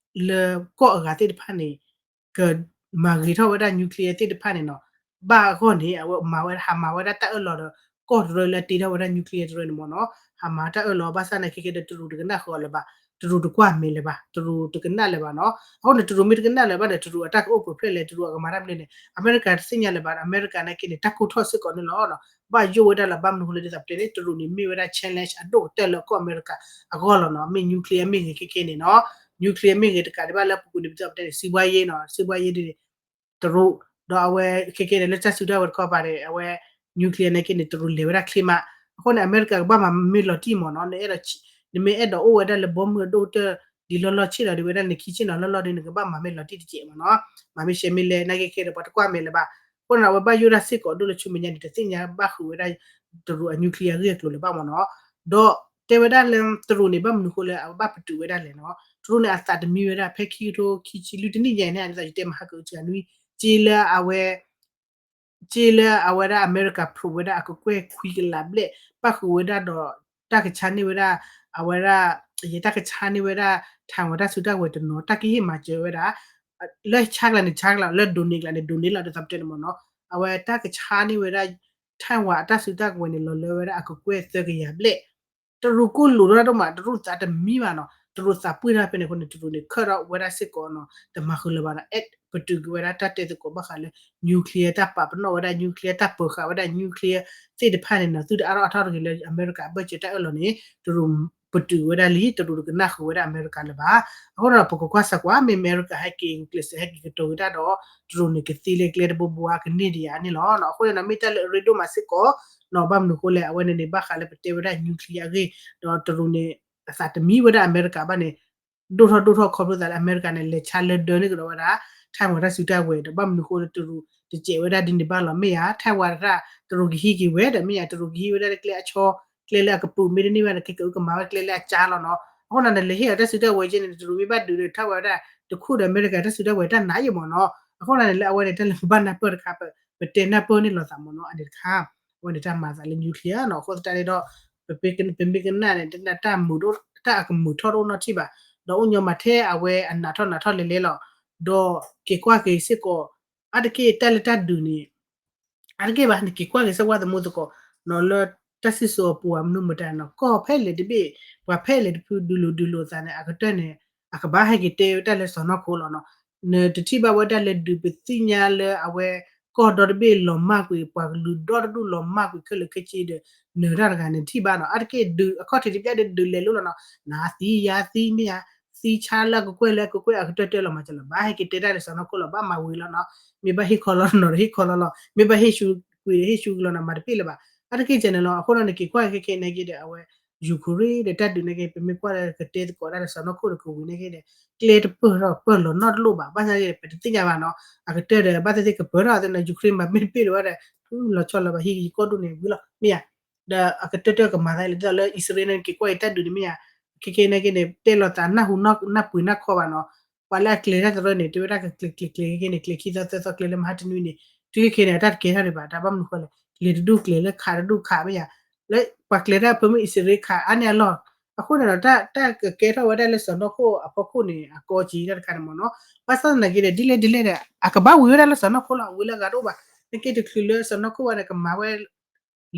လၢကီၢ်အဂၤသ့ၣ်တဖၣ်န့ၣ် ကမၤဂ့ၤထီၣ်ဝဲဒၣ် nuclear သ့ၣ်တဖၣ်န့ၣ်နီၤ. ဘၣ်အဂီၢ်န့ၣ် အဝဲမၤဝဲ ဟးမၤဝဲဒၣ်တၢ်အၢၣ်လီၤဒီး ကီၢ်တရၢလၢအတ့ထီၣ်ဝဲဒၣ် nuclear တရၢန့ၣ်မ့ၢ်နီၤ, ဟးမၤတၢ်အၢၣ်လီၤ ဘၣ်ဆၣ်နာ်က့ခဲဒီး တရူးတကနၣ်ဃုာ်အီၤလၢၤဘၣ်, တရူးတကွၢ်မဲာ်လၢၤဘၣ်, တရူးတကနၣ်လၢၤဘၣ်နီၤ. အဃိန့ၣ် တရူးမ့ၢ်တကနၣ်လၢၤဘၣ်ဒီး တရူးအတၢ်ကအိၣ်ပှဲၤဖျဲၣ်လဲၣ်, တရူးအကမၤတၢ်မနုၤလဲၣ်န့ၣ် အမဲရကၤတသ့ၣ်ညါလၢၤဘၣ်, အမဲရကၤနာ်က့န့ၣ် တၢ်ကိၢ်ထီၣ်စ့ၢ်ကီးန့ၣ်လီၤ. ဘၣ်ယိၣ်ဝဲဒၣ်လီၤ, ဘၣ်မနုၤဃိလဲၣ် ဒ်သိးပတဲန့ၣ် တရူးန့ၣ်မ့ၢ်ဝဲဒၣ် challenge အဒိၣ်ကတၢၢ်လၢကီၢ်အမဲရကၤအဂီၢ်လီၤနီၤ, မ့ၢ် nuclear မ့ၢ်ဂ့ၤခဲခဲန့ၣ်နီၤ, nuclear မ့ၢ်ဂ့ၤတကးဒံးဘၣ်လၢပူၤကွံာ်န့ၣ် ပသ့ၣ်ညါပတဲန့ၣ် စံးဘှါယ့နီၤ, စံးဘှါယ့ဒ်န့ၣ် တရူး, ဒီးအဝဲခဲခဲန့ၣ် လၢတၢ်စုတၢ်ဝဲၤတခီပၤန့ၣ် အဝဲ nuclear နာ်က့န့ၣ် တရူးလဲၤဝဲဒၣ်ချ့မး, အဃိန့ၣ် အမဲရကၤကဘၣ်မၤမ့ၢ်လီၤတံၢ်မ့ၢ်နီၤ, နအဲၣ်ဒိး နမ့ၢ်အဲၣ်ဒိးအိၣ်ဝဲဒၣ်လၢဘီမုၢ်အဒိၣ်ကတၢၢ် ဒ်လီၢ်လီၢ်ဆ့ၣ်နီၤဒ်ဝဲဒၣ်နခံဆ့ၣ်နီၤလီၢ်လီၢ်ဒီး နကဘၣ်မၤမ့ၢ်လီၤတံၢ်တစဲးမ့ၢ်နီၤ, မၤမ့ၢ်ရှဲမ့ၢ်လဲၣ် နာ်က့ခဲဒီး ပှၤတကွၢ်မဲာ်လၢၤဘၣ်, အဃိန့ၣ် အဝဲဘၣ်ယိၣ်ဒၣ်စ့ၢ်ကီးဒိၣ်လၢဆူမဲာ်ညါန့ၣ် တသ့ၣ်ညါဘၣ်ဃုာ်ဝဲဒၣ် တရူးအ nuclear အဂ့ၢ်အကျိၤလၢၤဘၣ်မ့ၢ်နီၤ, ဒီးတဲဝဲဒၣ်လၢ တရူးန့ၣ် ဘၣ်မနုၤဃိလၢအဝဲဘၣ်ပတုာ်ဝဲဒၣ်လဲၣ်နီၤ, တရူးန့ၣ် အသးတမံဝဲဒၣ် ဖဲခံကထိခံဆံလွံၢ်တနံၣ်ညါန့ၣ် ဒ်သိးယတဲမဟါကတနွံ စ့လၢအဝဲ စ့လၢအဝဲဒၣ်အမဲရကၤ ဖျိးဝဲဒၣ်အကကွဲၢ်ခွံကလးဘျဲၣ် ပၣ်ဃုာ်ဝဲဒၣ်ဒီး တၢ်ကဆါန့ၢ်ဝဲဒၣ် အဝဲဒၣ် ယတၢ်ကဆါန့ၢ်ဝဲဒၣ် Taiwan တၢ်စုတၢ်ကဝဲၤတနီၤ တၢ်ကဟ့ၣ်မၤစၢၤဝဲဒၣ် လၢဆါကျါန့ၣ်ဆါကျါ လၢဒိးန့ၢ်ကျါန့ၣ် ဒိးန့ၢ်လီၤ ဒ်သိးပတဲန့ၣ်မ့ၢ်နီၤ, အဝဲတၢ်ကဆါန့ၢ်ဝဲဒၣ် Taiwan အတၢ်စုတၢ်ကဝဲၤန့ၣ် လီၤလၢဝဲဒၣ်အကကွဲၢ်သၢကယၤဘျဲၣ် တရူးကိၢ်လိာ်ထီၣ်ဒိၣ်မး တရူးသးတမံဘၣ်နီၤ, တရူးသးပှ့ၢ်ထီၣ်ဖဲန့ၣ်အဃိန့ၣ် တရူးန့ၣ် ခၢၣ်ထီၣ်ဝဲဒၣ်စ့ၢ်ကီးနီၤ, တမၤဃုာ်လၢၤဘၣ်နီၤ, အဲၣ်ပတုာ်က့ၤဝဲဒၣ်တၢ်တဲသကိးဘၣ်ဃးလၢ nuclear တၢ်ပာ်ပနီၣ်ဝဲဒၣ် nuclear တၢ်ပၢၤဃာ်ဝဲဒၣ် nuclear သ့ၣ်တဖၣ်န့ၣ်နီၤ, သုတအါထီၣ်အါထီၣ်တဂ့ၤလၢအမဲရကၤအဘၢၣ်စၢၤတၢ်အၢၣ်လီၤန့ၣ် တရူးပတုာ်ဝဲဒၣ်လံ, တရူးတကနၣ်ဃုာ်ဝဲဒၣ်အမဲရကၤလၢၤဘၣ်. အဃိဒီး ပကကွၢ်ဆၢကွၢ် မ့ၢ်အမဲရကၤဟဲက့ၤ ကျဲးစၢးဟဲက့ၤကတိၤက့ၤတၢ်ဒီး တရူးန့ၣ်ကသ့လၢကျဲတဘိဘိအကန့ၢ်ဒံးဧါန့ၣ်လီၤ. အဃိန့ၣ်နီၤ မ့ၢ်တၢ်လၢအရ့ဒိၣ်မးစ့ၢ်ကီးနီၤ, ဘၣ်မနုၤအဃိလဲၣ် အဝဲန့ၣ်န့ၣ် ဘၣ်ဃးလၢပတဲဝဲဒၣ် nuclear အဂ့ၢ်, ဒီးတရူးန့ၣ် အသးတမံဝဲဒၣ်အမဲရကၤဘၣ်န့ၣ် ဒိၣ်ထီၣ်ဒိၣ်ထီၣ်ခီဖျိသးလၢအမဲရကၤန့ၣ် လဲၤဆါလၢဒၢန့ၢ်ကဒီးဝဲဒၣ် Taiwan တၢ်စုတၢ်ကဝဲၤဒီး ဘၣ်မနုၤအဃိလၢတရူးတစဲးဝဲဒၣ်ဒ်န့ၣ်ဘၣ်လီၤ မ့ၢ်ဧါ, Taiwan တရူးကဟံးက့ၤဝဲဒီး မ့ၢ်ဧါ, တရူးကဟံးဝဲဒၣ်လၢကျဲအဆီ, ကျဲလၢအကပူၤမ့ၢ်တန့ၢ်ဘၣ်န့ၣ် ခဲကကမၤဝဲကျဲလၢအကၠါလီၤနီၤ. အဃိန့ၣ် လဲၤဟ့ၣ်အီၤတၢ်စုတၢ်ကဝဲၤကဲန့ၣ် တရူးမ့ၢ်ဘၣ်ဒုးဒီး Taiwan ဝဲဒၣ် တခိၣ်ဒီးအမဲရကၤတၢ်စုတၢ်ကဝဲၤတၢ်နးယံာ်မ့ၢ်နီၤ. အဃိန့ၣ်န့ၣ် လၢအဝဲန့ၣ် တၢ်လၢပဘၣ်နၢ်ပၢၢ်တခါ ပ ပတဲနၢ်ပၢၢ်န့ၢ်လိာ်သးမ့ၢ်နီၤ အန့ၣ်တခါ အဝဲန့ၣ်တၢ်မၤသးလၢ nuclear နီၤ. အဃိသတးန့ၣ်ဒီး ပမ့ၢ်ကနၣ်န့ၣ် တၢ်မုာ်ဒိၣ် တၢ်အကမုာ်ထီၣ်တအိၣ်နီတထံၣ်ဘၣ်, ဒီးအိၣ်ညီမးထဲအဝဲအနးထီၣ်နးထီၣ်လဲၤလဲၤလီၤ. ဒီးက့ၤကွၢ်က့ၤစ့ၢ်ကီး အါတက့ၢ်တၢ်လၢတၢ်ဒုးန့ၣ် အါတက့ၢ်ဘၣ် နက့ၤကွၢ်က့ၤစ့ၢ်ကီးသမူသကိး နီၤလၢတၢ်စံၣ်စိၤအပူၤ မနုၤမတၤနီၤ ကီၢ်ဖဲလဲၣ်တဘ့ၣ် ပှၤဖဲလဲၣ်တဖု ဒုးလိာ်ဒုးလိာ်သးန့ၣ် အကတၢၢ်န့ၣ် အကဘၣ်ဟဲက့ၤတဲတၢ်လၢစီၢ်နီၤခိၣ်လီၤနီၤ. နတထံၣ်ဘၣ်ဝဲဒၣ်လၢဒုးပသ့ၣ်ညါလၢအဝဲ ကီၢ်ဒီတဘ့ၣ်လီၤမၢ်ကွံာ် ပှၤကလုာ်ဒီတဒူၣ်လီၤမၢ်ကွံာ်ခဲလၢာ်ခဲဆ့ဒီး နၢၤတၢ်တဂၤန့ၣ်တထံၣ်ဘၣ်နီၤ. အါတက့ၢ်ဒုးအခီၣ်ထံးတဘ့ၣ်ဒီးဒုးလဲၤလိၤလီၤနီၤ နၤသံယၤသံမ့ၢ်ဧါ သံဆါလၢအကကွဲၢ်လၢအကကွဲၢ်အကတၢၢ်တၢၢ်လီၤမး ကလီၤ ဘၣ်ဟဲက့ၤတဲတၢ်လၢစီၢ်နီၤခိၣ်လီၤ ဘၣ်မၤဝံၤလီၤနီၤ. မ့ၢ်ဘၣ်ဟ့ၣ်ခီလီၤနီၤဒီးဟ့ၣ်ခီလီၤလီၤ မ့ၢ်ဘၣ်ဟ့ၣ်ဆူးကွံာ်ဒီးဟ့ၣ်ဆူးကွံာ်လီၤနီၤ မၤတပ့ၣ်လၢၤဘၣ်. အါတက့ၢ်ကဲန့ၣ်လီၤ. အဃိဒီးနက့ၤကွၢ်ခဲခဲနာ်က့ဒီး အဝဲ Ukraine ဒီးတၢ်ဒုးနာ်က့ ပမ့ၢ်ကွၢ်လၢကတဲသကိးတၢ်လၢစီၢ်နီၤခိၣ်ဒီးကဝံၤနာ်က့ဒီး ကျဲတပၢၢ်ထီၣ်ပၢၢ်လီၤနီတလိၣ်ဘၣ် ဘၣ်ဆၣ်နာ်က့ဒီး ပတသ့ၣ်ညါဘၣ်နီၤ. အကတၢၢ်ဒီး ဘၣ်သ့ၣ်သ့ၣ်ကပၢၢ်ထီၣ်သ့ၣ်နီၤ Ukraine မၤမ့ၢ်တပ့ၣ်လၢၤဘၣ်ဒီး လီၤဆီလီၤဘၣ်ဟံၣ်ကယံၤကီၢ်ဒိၣ်န့ၣ်ဝံၤလီၤ မ့ၢ်ဧါ. ဒီးအကတၢၢ်တၢၢ်ကမၤသးလၢဒ်သိးလၢအံၣ်စရ့လးန့ၣ် က့ၤကွၢ်အံၤတၢ်ဒုးန့ၣ်မ့ၢ်ဧါ ခဲခဲနာ်က့န့ၣ် တဲလိာ်သးနၢ်ဟူနၢ်ပှ့ၤနၢ်ခီဘၣ်နီၤ. ပှၤလၢအကျဲၤတၢ်တရၢန့ၣ် တဲဝဲဒၣ်ကကျဲၤကျဲၤကျဲၤခဲခဲန့ၣ် ကျဲၤခံသီသၢသီကျဲၤလၢမဟါတနွံန့ၣ် တုၤခဲခဲန့ၣ် အတၢ်တကဲထီၣ်ဒံးဘၣ် တၢ်ဘၣ်မနုၤဃိလဲၣ် ကျဲၤတဒူၣ်ကျဲၤလၢခးတဒူၣ်ခးမ့ၢ်ဧါ. လၢပှၤကျဲၤတၢ်ဖၢမုၢ်အံၣ်စရ့လးခးအါန့ၢ်အလီၢ် အဃိန့ၣ်ဒီး တၢ်ကကဲထီၣ်ဝဲဒၣ်လၢစီၢ်နီၤခိၣ်အဖီခိၣ်န့ၣ် အကီက့ၤတၢ်တခါန့ၣ်မ့ၢ်နီၤ. ဘၣ်ဆၣ်သနာ်က့ဒီး ဒ်လဲၣ်ဒ်လဲၣ်ဒီး အကဘၣ်ဝံၤဝဲဒၣ်လၢစီၢ်နီၤခိၣ်လီၤ ဝံၤလၢအဂၤတအိၣ်ဘၣ် နာ်က့တချုးလၢစီၢ်နီၤခိၣ်ဘၣ်န့ၣ် ကမၤဝဲ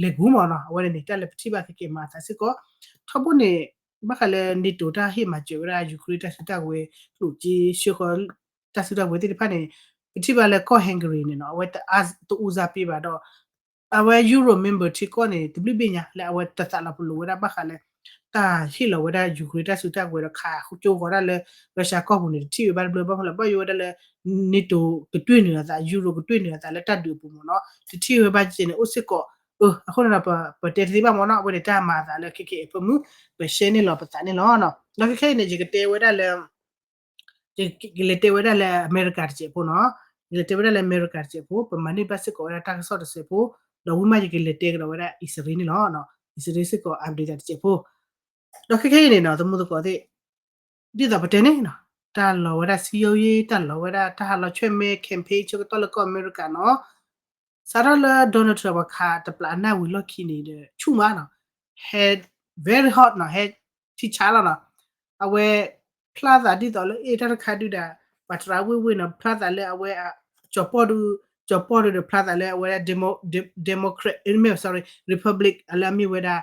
လဲၤကူမ့ၢ်နီၤ အဝဲန့ၣ်န့ၣ် တၢ်လၢပထံၣ်ဘၣ်ခဲကဲမၤအသးစ့ၢ်ကီး ထီဘိန့ၣ် ဘၣ်ဃးလၢ NATO တၢ်ဟ့ၣ်မၤစၢၤဝဲဒၣ် Ukraine တၢ်စုတၢ်ကဝဲၤ ကျိၣ်စ့ဆှၢဃီၤ တၢ်စုတၢ်ကဝဲၤသ့ၣ်တဖၣ်န့ၣ် ပထံၣ်ဘၣ်လၢကီၢ် Hungary န့ၣ်နီၤ အဝဲတအါတအူစါပ့ဘၣ်ဒီး အဝဲ Euro member ထံကီၢ်န့ၣ် တဘျုးဘ့ၣ်ညါလၢအဝဲတသးလီၤပလိာ်ဝဲဒၣ်ဘၣ်ဃးလၢ တၢ်ဟ့ၣ်လီၤဝဲဒၣ် Ukraine တၢ်စုတၢ်ကဝဲၤဒီးခးကၠိဃီၤတၢ်လၢ Russia ကီၢ်ပူၤန့ၣ် တထံၣ်ဝဲဘၣ်တဘျီဘၣ်ဃိလၢ ဘၣ်ယိၣ်ဝဲဒၣ်လၢ NATO ကတွံၢ်နုာ်အသး Euro ကတွံၢ်နုာ်အသးလၢတၢ်ဒုးအပူၤမ့ၢ်နီၤ တထံၣ်ဝဲဘၣ်ကဲန့ၣ် အိၣ်စ့ၢ်ကီး အဃိန့ၣ်ဒီး ပတဲတသ့ဘၣ်မ့ၢ်နီၤ အဝဲန့ၣ်တၢ်မၤအသးလၢခဲခဲအံၤအဖၢမုၢ် ပရှဲန့ၢ်လီၤပသးန့ၣ်လီၤ. ဒီးခဲခဲအံၤန့ၣ် ယကတဲဝဲဒၣ်လၢ ယကလဲၤတဲဝဲဒၣ်လၢအမဲရကၤတစဲးဖိနီၤ ယကလဲၤတဲဝဲဒၣ်လၢအမဲရကၤတစဲးဖိ ပမၤန့ၢ်ဘၣ်စ့ၢ်ကီးဝဲဒၣ်တၢ်ကစီၣ်တစဲးဖိ ဒီးဝံၤမးယကလဲၤတဲကဒီးဝဲဒၣ်အံၣ်စရ့လးန့ၣ်လီၤ. အံၣ်စရ့လးစ့ၢ်ကီး update တစဲးဖိ ဒီးခဲခဲအံၤန့ၣ်နီၤ သမူသကိးသ့ၣ် ဒ်သိးပတဲန့ၣ်နီၤ တၢ်လီၤဝဲဒၣ်စံယိယ့ တၢ်လီၤဝဲဒၣ်တၢ်ဟးလီၤဆွဲၣ်မဲ campaign ဆၢကတီၢ်လၢကီၢ်အမဲရကၤနီၤ စးထီၣ်လၢ Donald Trump ပှၤခးတပျးနၢ်ဝံၤလီၢ်ခံန့ၣ်ဒီး ဆူၣ်မးနီၤ ဟဲ very hot နီၤ ဟဲထံဆါလီၤနီၤ အဝဲ ဖျါသးဒ်သိးလၢ အ့ၣ် တၢ်တခါဒုးဒၣ် ပှၤတရၣ်ဝ့ၢ်ဝ့ၢ်နီၤ ဖျါသးလၢအဝဲ ကၠီၤပီၣ်ဒုး ကၠီၤပီၣ်ဒုဒီးဖျါသးလၢအဝဲဒၣ် Demo- Democrat မ့ၢ် sorry Republic လၢအမ့ၢ်ဝဲဒၣ်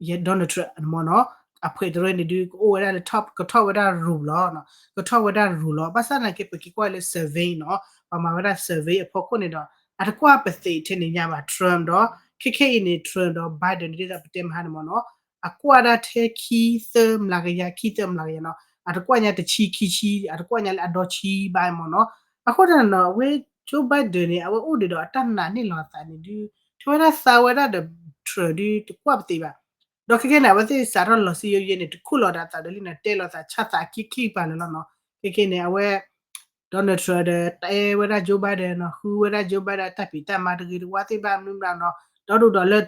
ယဲ Donald Trump မ့ၢ်နီၤ အဖှဲးတရၢန့ၣ်ဒုး ကအိၣ်ဝဲဒၣ်လၢ top ကထီၣ်ဝဲဒၣ်ရူၤလီၤ, ကထီၣ်ဝဲဒၣ်ရူၤလီၤ. ဘၣ်ဆၣ်သနာ်က့ ပက့ၤကွၢ်လၢ survey နီၤ ပှၤမၤဝဲဒၣ် survey အဖီခိၣ်န့ၣ်ဒီး အတကွၢ်ပသ့ထဲန့ၣ်ညါဘၣ် Trump ဒီး ခဲခဲအံၤန့ၣ် Trump ဒီး Biden ဒ်သိးပတဲမဟါန့ၣ်မ့ၢ်နီၤ အကွၢ်ဒၣ်ထဲခံသၢမျးကယၤ ခံသၢမျးကယၤနီၤ အတကွၢ်ညါတဆံခံဆံ အတကွၢ်ညါလၢအဒီဆံဘၣ်မ့ၢ်နီၤ. အဃိသတးန့ၣ်ဒီး အဝဲ Joe Biden န့ၣ် အဝဲအိၣ်ဒံးဒီးအတၢ်နာ်န့ၢ်လီၤအသးန့ၣ်ဒုး ထဲဝဲဒၣ်သးဝဲဒၣ်ဒီး Trump ဒုးတကွၢ်ပသ့ဘၣ် ဒီးခဲခဲန့ၣ် အဝဲသ့ၣ်စးထီၣ်လီၤစံယိယဲန့ၣ် တခူၣ်လီၤဒီးအသးဒီးလံန့ၣ် တဲလီၤသးဆၣ်သးခံခံပာ်လၢာ်လီၤနီၤ. ခဲခဲန့ၣ် အဝဲ Donald Trump ဒီးတဲဝဲဒၣ် Joe Biden နီၤ ဃုဝဲဒၣ် Joe Biden တၢ်ဖံးတၢ်မၤတဂ့ၤတဝါသ့ၣ်ဘၣ်မနုၤမနုၤနီၤ ဒီဒူၣ်ဒီးလၢ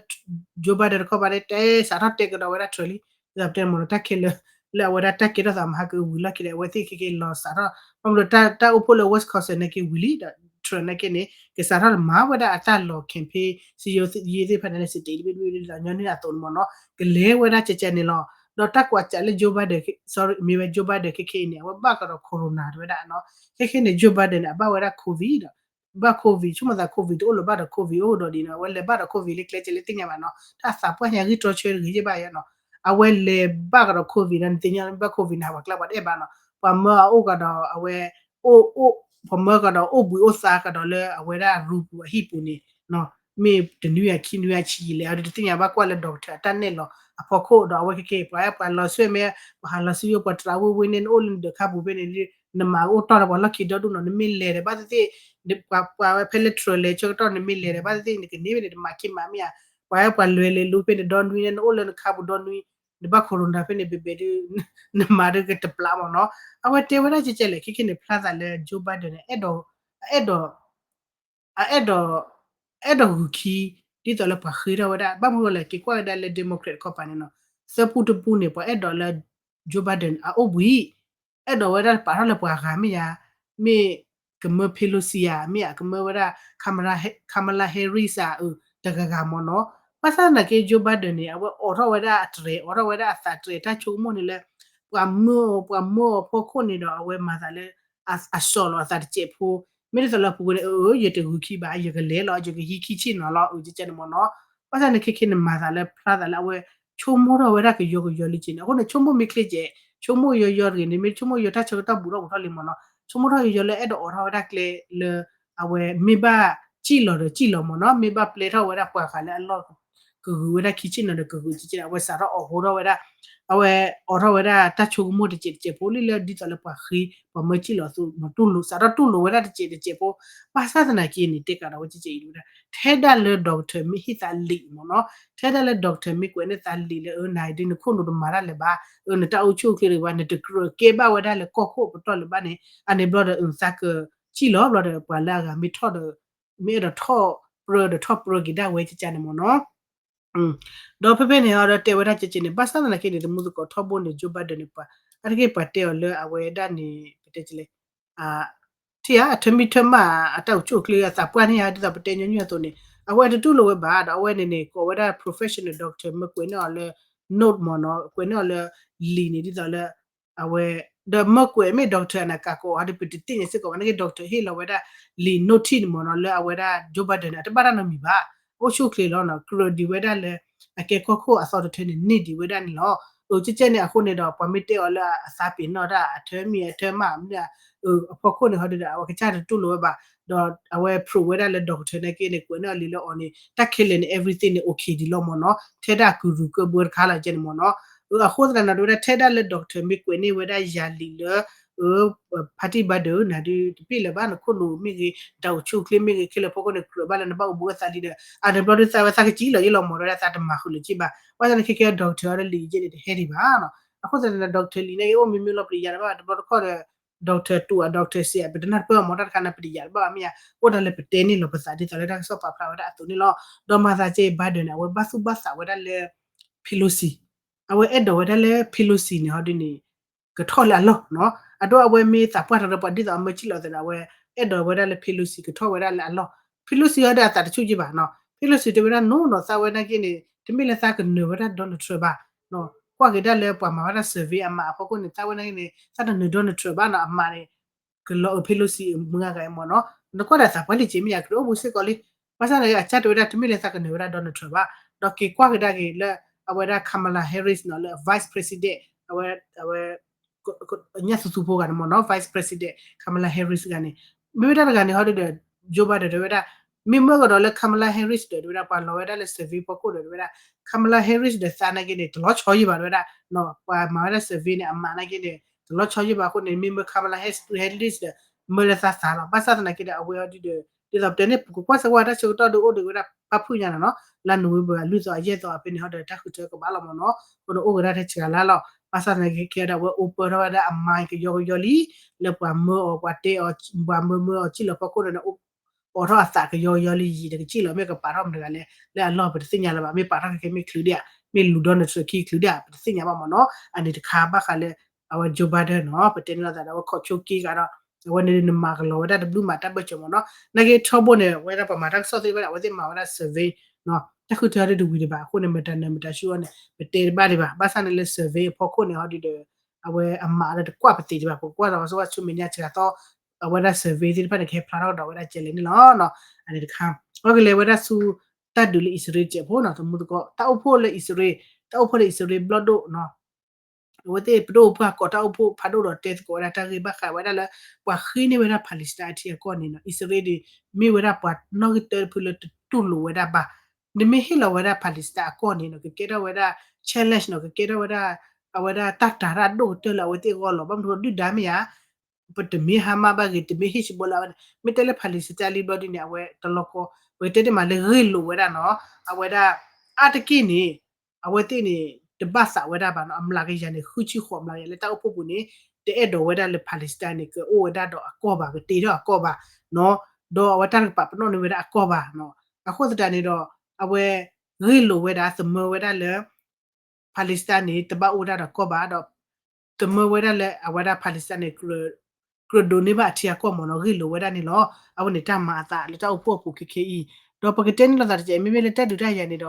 Joe Biden တခီပၤန့ၣ် တဲစးထီၣ်တဲကဒီးဝဲဒၣ် Trump လံ ဒ်သိးပတဲမ့ၢ်နီၤ တၢ်ခဲလၢာ် လၢအဝဲဒၣ်တၢ်ကဲထီၣ်သးမဟါကဝံၤလီၢ်ခံဒီး အဝဲသ့ၣ်ခဲခဲလီၤစးထီၣ် ဘၣ်မနုၤတၢ်အိၣ်ဖှိၣ်လၢ Wisconsin နာ်က့ဝံၤလံဒီး Trump နာ်က့န့ၣ် ကစးထီၣ်မၤဝဲဒၣ်အတၢ်လီၤ campaign စံယိယဲသ့ၣ်တဖၣ်န့ၣ်လၢ state တဘ့ၣ်တဘ့ၣ်ဒ်သိးညီနုၢ်အသိးန့ၣ်မ့ၢ်နီၤ ကလဲၤဝဲဒၣ်ကဲကဲန့ၣ်လီၤ. ဒီးတၢ်ကွၢ်စးလၢ Joe Biden sorry မ့ၢ်ဝဲ Joe Biden ခဲခဲအံၤန့ၣ် အဝဲဘၣ်ကဒီး corona တဝဲဒၣ်နီၤ ခဲခဲန့ၣ် Joe Biden န့ၣ် အဘၣ်ဝဲဒၣ် covid ဒီး ဘၣ် covid ဆိကမိၣ်သး covid တအိၣ်လၢၤဘၣ်ဒီး covid အိၣ်ဒီးဒ်နီၤ အဝဲလဲၤဘၣ်ဒီး covid လၢကျဲကဲလၢသ့ၣ်ညါဘၣ်နီၤ တၢ်သးပှၢ်ညါဂံၢ်တြီဆၢတဂ့ၤယဲၢ်ဘၣ်ယဲနီၤ အဝဲလဲၤဘၣ်ကဒီး covid နီၤ နသ့ၣ်ညါဘၣ် covid န့ၣ် ဟးပှၤကျါပှၤတအဲၣ်ဘၣ်နီၤ ပှၤမၢအအိၣ်ကဒီးအဝဲ အိၣ် ပှၤမၢကဒီးအိၣ်ဘှံးအိၣ်သါကဒီးလၢအဝဲဒၣ်ရူပူၤအဟံၣ်ပူၤန့ၣ် မ့ၢ်တနွံအခံနွံအဆံယံာ်လဲၣ် အဒုးတသ့ၣ်ညါဘၣ်ကွၢ်လၢ doctor အတၢ်နဲၣ်လီၤအဖီခိၣ်ဒီးအဝဲခဲခဲအံၤ ပှၤအဲၣ်ပှၤလီၤဆှၢမ့ၢ် ပှၤဟးလီၤဆှၢယိၣ်ပှၤတရးဝ့ဝ့န့ၣ် နအိၣ်လၢနဒၢးခါပူၤဖဲန့ၣ် နမၤကအိၣ်တီၢ်ဒီးပှၤလီၢ်ခံဒီဒူၣ်နီၤ နမ့ၢ်လဲၤဒီးဘၣ်သ့ၣ်သ့ၣ် ပှၤပှၤဝဲဖဲလၢ Trump လဲၤဆၢကတီၢ် နမ့ၢ်လဲၤဒီးဘၣ်သ့ၣ်သ့ၣ် နကန့ၢ်ဖဲန့ၣ် တမၤခံမၤမ့ၢ်ဧါ ပှၤအဲၣ်ပှၤလဲၤလဲၤလိၤဖဲန့ၣ်ဒီနွံန့ၣ် နအိၣ်လၢနခါပူၤဒီနွံ နဘၣ် corona ဖဲန့ၣ် ဘဲဘဲဒုး နမၤဒုးကတပျးမ့ၢ်နီၤ အဝဲတဲဝဲဒၣ်ကဲကဲလဲၣ် ခဲခဲန့ၣ် ဖျါသးလၢ Joe Biden န့ၣ် အဲၣ်ဒိး အအဲၣ်ဒိး အဲၣ်ဒိးဂုာ်ခံ ဒ်သိးလၢပှၤဃ့ထီၣ်ဝဲဒၣ် ဘၣ်မနုၤလဲၣ် က့ၤကွၢ်ဝဲဒၣ်လၢ Democrat တခီပၤန့ၣ်နီၤ သၢပူတပူန့ၣ် ပှၤအဲၣ်ဒိးလၢ Joe Biden အအိၣ်ဘှံး အဲၣ်ဒိးဝဲဒၣ်ပာ်ထီၣ်လၢပှၤဂၤမ့ၢ်ယါ မ့ၢ်ကမၢ Pelosi ဧါ မ့ၢ်ဧါ ကမၢဝဲဒၣ် Kamala Harris ဧါ တဂၤဂၤမ့ၢ်နီၤ ဘၣ်ဆၣ်သနာ်က့ Joe Biden န့ၣ် အဝဲအိးထီၣ်ဝဲဒၣ်အတြဲၤ အိးထီၣ်ဝဲဒၣ်အသးတြဲၤ တၢ်ဆိကမိၣ်န့ၣ်လၢ ပှၤမၢအီၤ ပှၤမၢအီၤဖီခိၣ်န့ၣ်ဒီး အဝဲမၤသးလၢ အစီၣ်လီၤအသးတစဲးဖိ မ့ၢ်ဒ်သိးလၢအပူၤကွံာ်န့ၣ် အၢ ယတဂုာ်ခံဘၣ် ယကလဲၤလီၤ ယကဟံးခံဆ့ၣ်နီၤလီၤ အကကဲန့ၣ်မ့ၢ်နီၤ ဘၣ်ဆၣ်န့ၣ်ခဲခဲန့ၣ် မၤသးလၢဖျါသးလၢအဝဲ ဆိကမိၣ်ထီၣ်ဝဲဒၣ်ကယီကယီလံက့န့ၣ် အဃိန့ၣ် ဆိကမိၣ်မ့ၢ်ချ့ကဲး ဆိကမိၣ်ယီယီတဂ့ၤန့ၣ် မ့ၢ်ဆိကမိၣ်ယီတၢ်ဆၢကတီၢ်ဘူးထီၣ်ဘူးထီၣ်လံမ့ၢ်နီၤ ဆိကမိၣ်ထီၣ်ယီယီလၢအဲၣ်ဒိးအိးထီၣ်ဝဲဒၣ်ကျဲလၢ အဝဲမ့ၢ်ဘၣ်စံၣ်လီၤဒီးစံၣ်လီၤမ့ၢ်နီၤ မ့ၢ်ဘၣ်ပျဲထီၣ်ဝဲဒၣ်ပှၤဂၤလၢအလီၢ် ကဂုာ်ဝဲဒၣ်ခံဆ့ၣ်နီၤဒီးကဂုာ်ကကဲန့ၣ် အဝဲစးထီၣ်အိးထီၣ်ဝဲဒၣ် အဝဲအိးထီၣ်ဝဲဒၣ်တၢ်ဆိကမိၣ်တစဲးတစဲးဖိလံလၢဒ်သိးလၢပှၤဃ့ ပှၤမၢစံၣ်လီၤအသိး တူၢ်လိာ် စးထီၣ်တူၢ်လိာ်ဝဲဒၣ်တစဲးတစဲးဖိ ဘၣ်ဆၣ်သနာ်က့န့ၣ် တဲကဒီးဝဲကကဲအံၤဝဲဒၣ် ထဲဒၣ်လၢ doctor မ့ၢ်ဟ့ၣ်သးလံာ်မ့ၢ်နီၤ ထဲဒၣ်လၢ doctor မ့ၢ်ကွဲးန့ၢ်သးလံာ်လၢ အၢ နၤဒုးနခိၣ်နူာ်တမၤတၢ်လၢၤဘၣ် အၢ နတၢ်အိၣ်ဆူၣ်အိၣ်ချ့တဂ့ၤဘၣ် နတကြၢးကဲဘၣ်ဝဲဒၣ်လၢကီၢ်ခိၣ်အပတီၢ်လၢၤဘၣ်န့ၣ် အန့ၣ်ဘျီဒီး အၢ သးကစံၣ်လီၤဘျီဒီး ပှၤလၢအဂၤမ့ၢ်ထီၣ်ဒီး မ့ၢ်အဲၣ်ဒိးထီၣ်ပြၢဒီးထီၣ်ပြၢက့ၤဒၣ်ဝဲကကဲန့ၣ်မ့ၢ်နီၤ ဒီးဖဲဖဲန့ၣ်ဒီးတဲဝဲဒၣ်ကကဲန့ၣ် ဘၣ်ဆၣ်သနာ်က့န့ၣ် တမူသကိးထီဘိန့ၣ် Joe Biden န့ၣ် ပှၤ အါတက့ၢ်ပှၤတဲအီၤလၢအဝဲဒၣ်န့ၣ် ပတဲလဲၣ် ထံၣ်ဧါ အထၢမံထၢမးအတၢ်အိၣ်ဆူၣ်အိၣ်ချ့အသးပှၢ်န့ၣ်ဧါ ဒ်သိးပတဲညီနုၢ်အသိးန့ၣ် အဝဲတတူၢ်လိာ်ဝဲဘၣ် ဒီးအဝဲန့ၣ်န့ၣ် ကိးဝဲဒၣ် professional doctor မ့ၢ်ကွဲးန့ၢ်အီၤလၢ note မ့ၢ်နီၤ ကွဲးန့ၢ်အီၤလၢ လံာ်န့ၣ် ဒ်သိးလၢ အဝဲ ဒီးမ့ၢ်ကွဲးမ့ၢ် doctor အနၢ်ကးကိးအီၤဒီး ပတသ့ၣ်ညါစ့ၢ်ကီးဘၣ် နာ်က့ doctor ဟ့ၣ်လီၤဝဲဒၣ်လံာ် notice န့ၣ်မ့ၢ်နီၤ လၢအဝဲဒၣ် Joe Biden န့ၣ် အတဘၣ်တၢ်နီတမံၤဘၣ် အိၣ်ဆူၣ်အိၣ်ချ့လီၤနီၤ ကြၢးဒံးဝဲဒၣ်လၢ အကဲကီၢ်ခိၣ်အသီတထၢန့ၣ် န့ၢ်ဒံးဝဲဒၣ်န့ၣ်လီၤ. အၢ ကကဲန့ၣ်အဃိန့ၣ်ဒီး ပှၤမ့ၢ်တဲအီၤလၢအသးပ့ၤနီၣ်တၢ် အထၢမံၤအထၢမးမ့ၢ် အၢ အဖီခိၣ်န့ၣ်ဟီဒီး အဝဲကစၢ်တတူၢ်လိာ်ဝဲဘၣ် ဒီးအဝဲ prove ဝဲဒၣ်လၢ doctor နာ်က့န့ၣ် ကွဲးန့ၢ်အီၤလံာ်လၢအီၤန့ၣ် တၢ်ခဲလၢာ်န့ၣ် everything န့ၣ် okay ဒံးလီၤမ့ၢ်နီၤ ထဲဒၣ်ကုၢ်ရုၢ်ကၢဘှၢတခါလီၤကဲန့ၣ်မ့ၢ်နီၤ အၢ အဃိသတးန့ၣ် တဝဲဒၣ်ထဲဒၣ်လၢ doctor မ့ၢ်ကွဲးန့ၢ်ဝဲဒၣ်ယၤလံာ်လၢ အၢ ဖါတံၢ်ဘၣ်ဒၢး နၤဒုးတပ့ၢ်လၢၤဘၣ် နခိၣ်နူာ်မ့ၢ်ဂ့ၤ တၢ်အိၣ်ဆူၣ်အိၣ်ချ့မ့ၢ်ဂ့ၤ ခဲလၢာ်ဖီခိၣ်န့ၣ် ကြၢးဘၣ်လၢနဘၣ်အိၣ်ဘူးအသးလံဒီး အန့ၣ်ဘျီဒုးသးဝဲသးကစံၣ်လီၤယဲလီၤမ့ၢ် တဝဲဒၣ်သးတမၤဃုာ်လၢၤက့ဘၣ် ဘၣ်ဆၣ်န့ၣ် ခဲကဲ doctor အီၤဒီးလံာ်ယဲန့ၣ် တဟဲဒံးဘၣ်နီၤ အဃိသတးန့ၣ် doctor လံာ်န့ၣ် အိၣ်မ့ၢ်မ့ၢ်လီၤပတယၤတဘၣ် တဘျီတခီၣ်ဒီး doctor တူၢ်အ doctor စံး ပတနၢ်တပၢၢ်အီၤမ့ၢ်တၢ်တခါန့ၣ် ပတယၤတဘၣ်ဘၣ်မ့ၢ်ဧါ အိၣ်ဒၣ်လၢပတဲန့ၣ်လီၤပသးဒ်သိးလၢတၢ်ကစီၣ်ပာ်ဖျါဝဲဒၣ်အသိးန့ၣ်လီၤ ဒီးမၤသးကဲ Biden န့ၣ် အဝဲဘၣ်သူၣ်ဘၣ်သးဝဲဒၣ်လၢ Pelosi အဝဲအဲၣ်ဒိးဝဲဒၣ်လၢ Pelosi န့ၣ် ဟီဒုးန့ၣ် ကထီၣ်လၢအလီၢ်နီၤ အဒိ အဝဲမ့ၢ်သးပှၢ်တရၢပှၤဒ်သိးအမၢစံၣ်လီၤသးန့ၣ် အဝဲအဲၣ်ဒိးဝဲဒၣ်လၢ Pelosi ကထီၣ်ဝဲဒၣ်လၢအလီၢ် Pelosi ဟီဒုးအသးတဆူၣ်က့ဘၣ်နီၤ Pelosi တဲဝဲဒၣ် no နီၤ သးဝဲနာ်က့န့ၣ် တမ့ၢ်လၢသးကနၢၤဝဲဒၣ် Donald Trump ဘၣ် ကွၢ်က့ၤဒၣ်လၢပှၤမၤဝဲဒၣ် survey အမးအဖီခိၣ်န့ၣ် သးဝဲနာ်က့န့ၣ် သးတနၢၤ Donald Trump ဘၣ်နီၤ အမးန့ၣ် ကလီၤအၢ Pelosi မုၢ်ဂၤဂၤအံၤမ့ၢ်နီၤ နကွၢ်ဒီးသးပှၢ်လံက့ၤမ့ၢ်ယၤ ကဒုးအိၣ်ဘူးစ့ၢ်ကီးလံ. ဘၣ်ဆၣ်န့ၣ် အကၢ်တဲဝဲဒၣ်တမ့ၢ်လၢသးကနၢၤဝဲဒၣ် Donald Trump ဘၣ်, ဒီးက့ၤကွၢ်ကဒါက့ၤလၢ အဝဲဒၣ် Kamala Harris နီၤ လၢ vice president အဝဲ အဝဲ ညၣ်သူသူဖိဂၤန့ၣ်မ့ၢ်နီၤ vice president Kamala Harris ဂၤန့ၣ် မ့ၢ်ဝဲဒၣ်တဂၤန့ၣ် ဟီဒုဒီး Joe Biden ဒီးတဲဝဲဒၣ် မ့ၢ်မၢကဒီးလၢ Kamala Harris ဒီး တဲဝဲဒၣ် ပှၤလီၤဝဲဒၣ်လၢ survey ဖီခိၣ်ဒီး တဲဝဲဒၣ် Kamala Harris ဒီးသးနာ်က့န့ၣ် တလီၤဆီယံာ်ဘၣ် တဲဝဲဒၣ် ပှၤမၤဝဲဒၣ် survey န့ၣ် အမးနာ်က့န့ၣ် တလီၤဆီယံာ်ဘၣ်အဃိန့ၣ် မ့ၢ်မၢ Kamala Harris ဒီး မၢလၢသးသးလီၤ. ဘၣ်ဆၣ်သနာ်က့ဒီး အဝဲအီၤဒုဒီး ဒ်သိးပတဲန့ၣ် ပကကွၢ်စ့ၢ်ကီးတၢ်ဆၢကတီၢ်ဒီးအိၣ်ဒံးဝဲဒၣ် ဖးဖုၣ်ညါနီၤနီၤ လါ November လွံၢ်သီအယဲၢ်သီအဖဲန့ၣ် ဟီဒီးတၢ်ဃုထၢကဘၣ်လီၤမ့ၢ်နီၤ. အဃိန့ၣ်အိၣ်ကဒါထဲစှၤလါလီၤ. ဘၣ်ဆၣ်သနာ်က့ဒီး အဝဲအိၣ်ပၢထီၣ်ဝဲဒၣ်အ mind ကယီကယီလံ လၢပှၤမၢအီၤ ပှၤတဲအီၤ ပှၤမၢမၢအီၤစံၣ်လီၤဖီခိၣ်န့ၣ် အိၣ်ထီၣ်အသးကယီကယီလံ ယံာ်တကစံၣ်လီၤ မ့ၢ်ကပာ်ထီၣ်မတၤတဂၤလဲၣ် လၢအလီၢ်ပတသ့ၣ်ညါလၢၤဘၣ် မ့ၢ်ပာ်ထီၣ်ခဲခဲမ့ၢ်ချုးဒံးဧါ မ့ၢ်လူၤ Donald Trump ခံချုးဒံးဧါ ပတသ့ၣ်ညါဘၣ်မ့ၢ်နီၤ. အန့ၣ်တခါဘၣ်ဃးလၢ အဝဲ Joe Biden နီၤ ပတဲန့ၣ်လိာ်သးဒီး အဝဲခိးဆိက့ဂၤဒီး အဝဲန့ၣ် နမၤကလီၤဝဲဒၣ်တဘျုးမးတၢ်ဘၢၣ်စၢၤမ့ၢ်နီၤ. နာ်က့ထီဘိန့ၣ် အဝဲဒၣ်ပှၤမၤတၢ်ကစီၣ်သ့ၣ်တဖၣ်န့ၣ် အဝဲသ့ၣ်မၤဝဲဒၣ် survey နီၤ တၢ်ဃုထၢဒ်တဝံၤဒံးဘၣ် အဃိန့ၣ် မတၤနၢၤမတၤဆူၣ်အီၤန့ၣ် ပတဲတဘၣ်ဒံးဘၣ်. ဘၣ်ဆၣ်န့ၣ်လၢ survey အဖီခိၣ်န့ၣ် ဟီဒုဒီး အဝဲအမးဒီးတကွၢ်ပသ့ဒံးဘၣ် ပကကွၢ်ဒီး စဝဲဆူမဲာ်ညါစှၤသီ အဝဲဒၣ် survey သ့ၣ်တဖၣ်န့ၣ် ကဟဲဖျါထီၣ်ကဒီးဝဲဒၣ်ကဲလဲၣ်န့ၣ်လီၤ. အန့ၣ်တခါ အကလဲၤဝဲဒၣ်ဆူ တၢ်ဒုးလၢအံၣ်စရ့လးတစဲးဖိနီၤ သမူသကိး တၢ်အိၣ်ဖှိၣ်လၢအံၣ်စရ့လး တၢ်အိၣ်ဖှိၣ်လၢအံၣ်စရ့လးဘျီၣ်ဒိၣ်နီၤ အဝဲသ့ၣ်ပဒိၣ်ပှၢ်ကိးတၢ်အိၣ်ဖှိၣ်ဖးဒိၣ်ဒီးတဲသကိးဝဲဒၣ်တၢ်ဂ့ၢ်ဘၣ်ဃးဝဲဒၣ်လၢ ပှၤဃ့န့ၢ်ဝဲဒၣ် Palestine အထံအကီၢ်န့ၣ်နီၤ အံၣ်စရ့လးဒီး မ့ၢ်ဝဲဒၣ်ပှၤနီၣ်ဂံၢ်တၢတဖုလၢတတူၢ်လိာ်ဝဲဒၣ်ဘၣ်. နမ့ၢ်ဟ့ၣ်လီၤဝဲဒၣ် Palestine အကီၢ်န့ၣ်နီၤ ကကဲထီၣ်ဝဲဒၣ် challenge နီၤ ကကဲထီၣ်ဝဲဒၣ် အဝဲဒၣ်တၢ်တၤတၢ်ဒိၣ်ကတၢၢ်လၢအဝဲသ့ၣ်အဂီၢ်လီၤ. ဘၣ်မနုၤဒုၣ်ဒါမ့ၢ်ဧါ ပတမ့ၢ် Hamas ဘၣ်ဂ့ၤ တမ့ၢ် Hezbollah ဘၣ်ဂ့ၤ မ့ၢ်တဲလၢ Palestine လံဘျီဒ်န့ၣ် အဝဲတလီၢ်ကီ ပကတဲတ့ၢ်မးလၢဂ့ၢ်လိာ်ဝဲဒၣ်နီၤ အဝဲဒၣ် အါတက့ၢ်န့ၣ် အဝဲသ့ၣ်န့ၣ် တဘၣ်သးဝဲဒၣ်ဘၣ်နီၤ အမျးကယၤန့ၣ် ဃုဆံဃိးမျးကယၤလၢတၢ်အိၣ်ဖှိၣ်ပူၤန့ၣ် တအဲၣ်ဒိးဝဲဒၣ်လၢ Palestine န့ၣ် ကအိၣ်ဝဲဒၣ်ဒီးအကီၢ်ဘၣ် ကတ့ထီၣ်အကီၢ်ဘၣ်နီၤ ဒီးအဝဲတၢ်တကပာ်ပနီၣ်န့ၢ်ဝဲဒၣ်အကီၢ်ဘၣ်နီၤ အဃိသတးန့ၣ်ဒီး အဝဲဂ့ၢ်လိာ်ဝဲဒၣ် သမၢဝဲဒၣ်လၢ Palestine န့ၣ် တဘၣ်အိၣ်ဝဲဒၣ်ဒီးကီၢ်ဘၣ်ဒီး သမၢဝဲဒၣ်လၢအဝဲဒၣ် Palestine န့ၣ် ကြၢးဒိးန့ၢ်ဘၣ်အထံအကီၢ်မ့ၢ်နီၤ ဂ့ၢ်လိာ်ဝဲဒၣ်န့ၣ်လီၤ. အဝဲန့ၣ်တၢ်မၤအသးလၢတၢ်အိၣ်ဖှိၣ်အပူၤခဲခဲအံၤ ဒီးပကတဲန့ၣ်လိာ်သးတက့ၢ် မ့မ့ၢ်လၢတၢ်ဒုးတၢ်ယၤန့ၣ်ဒီး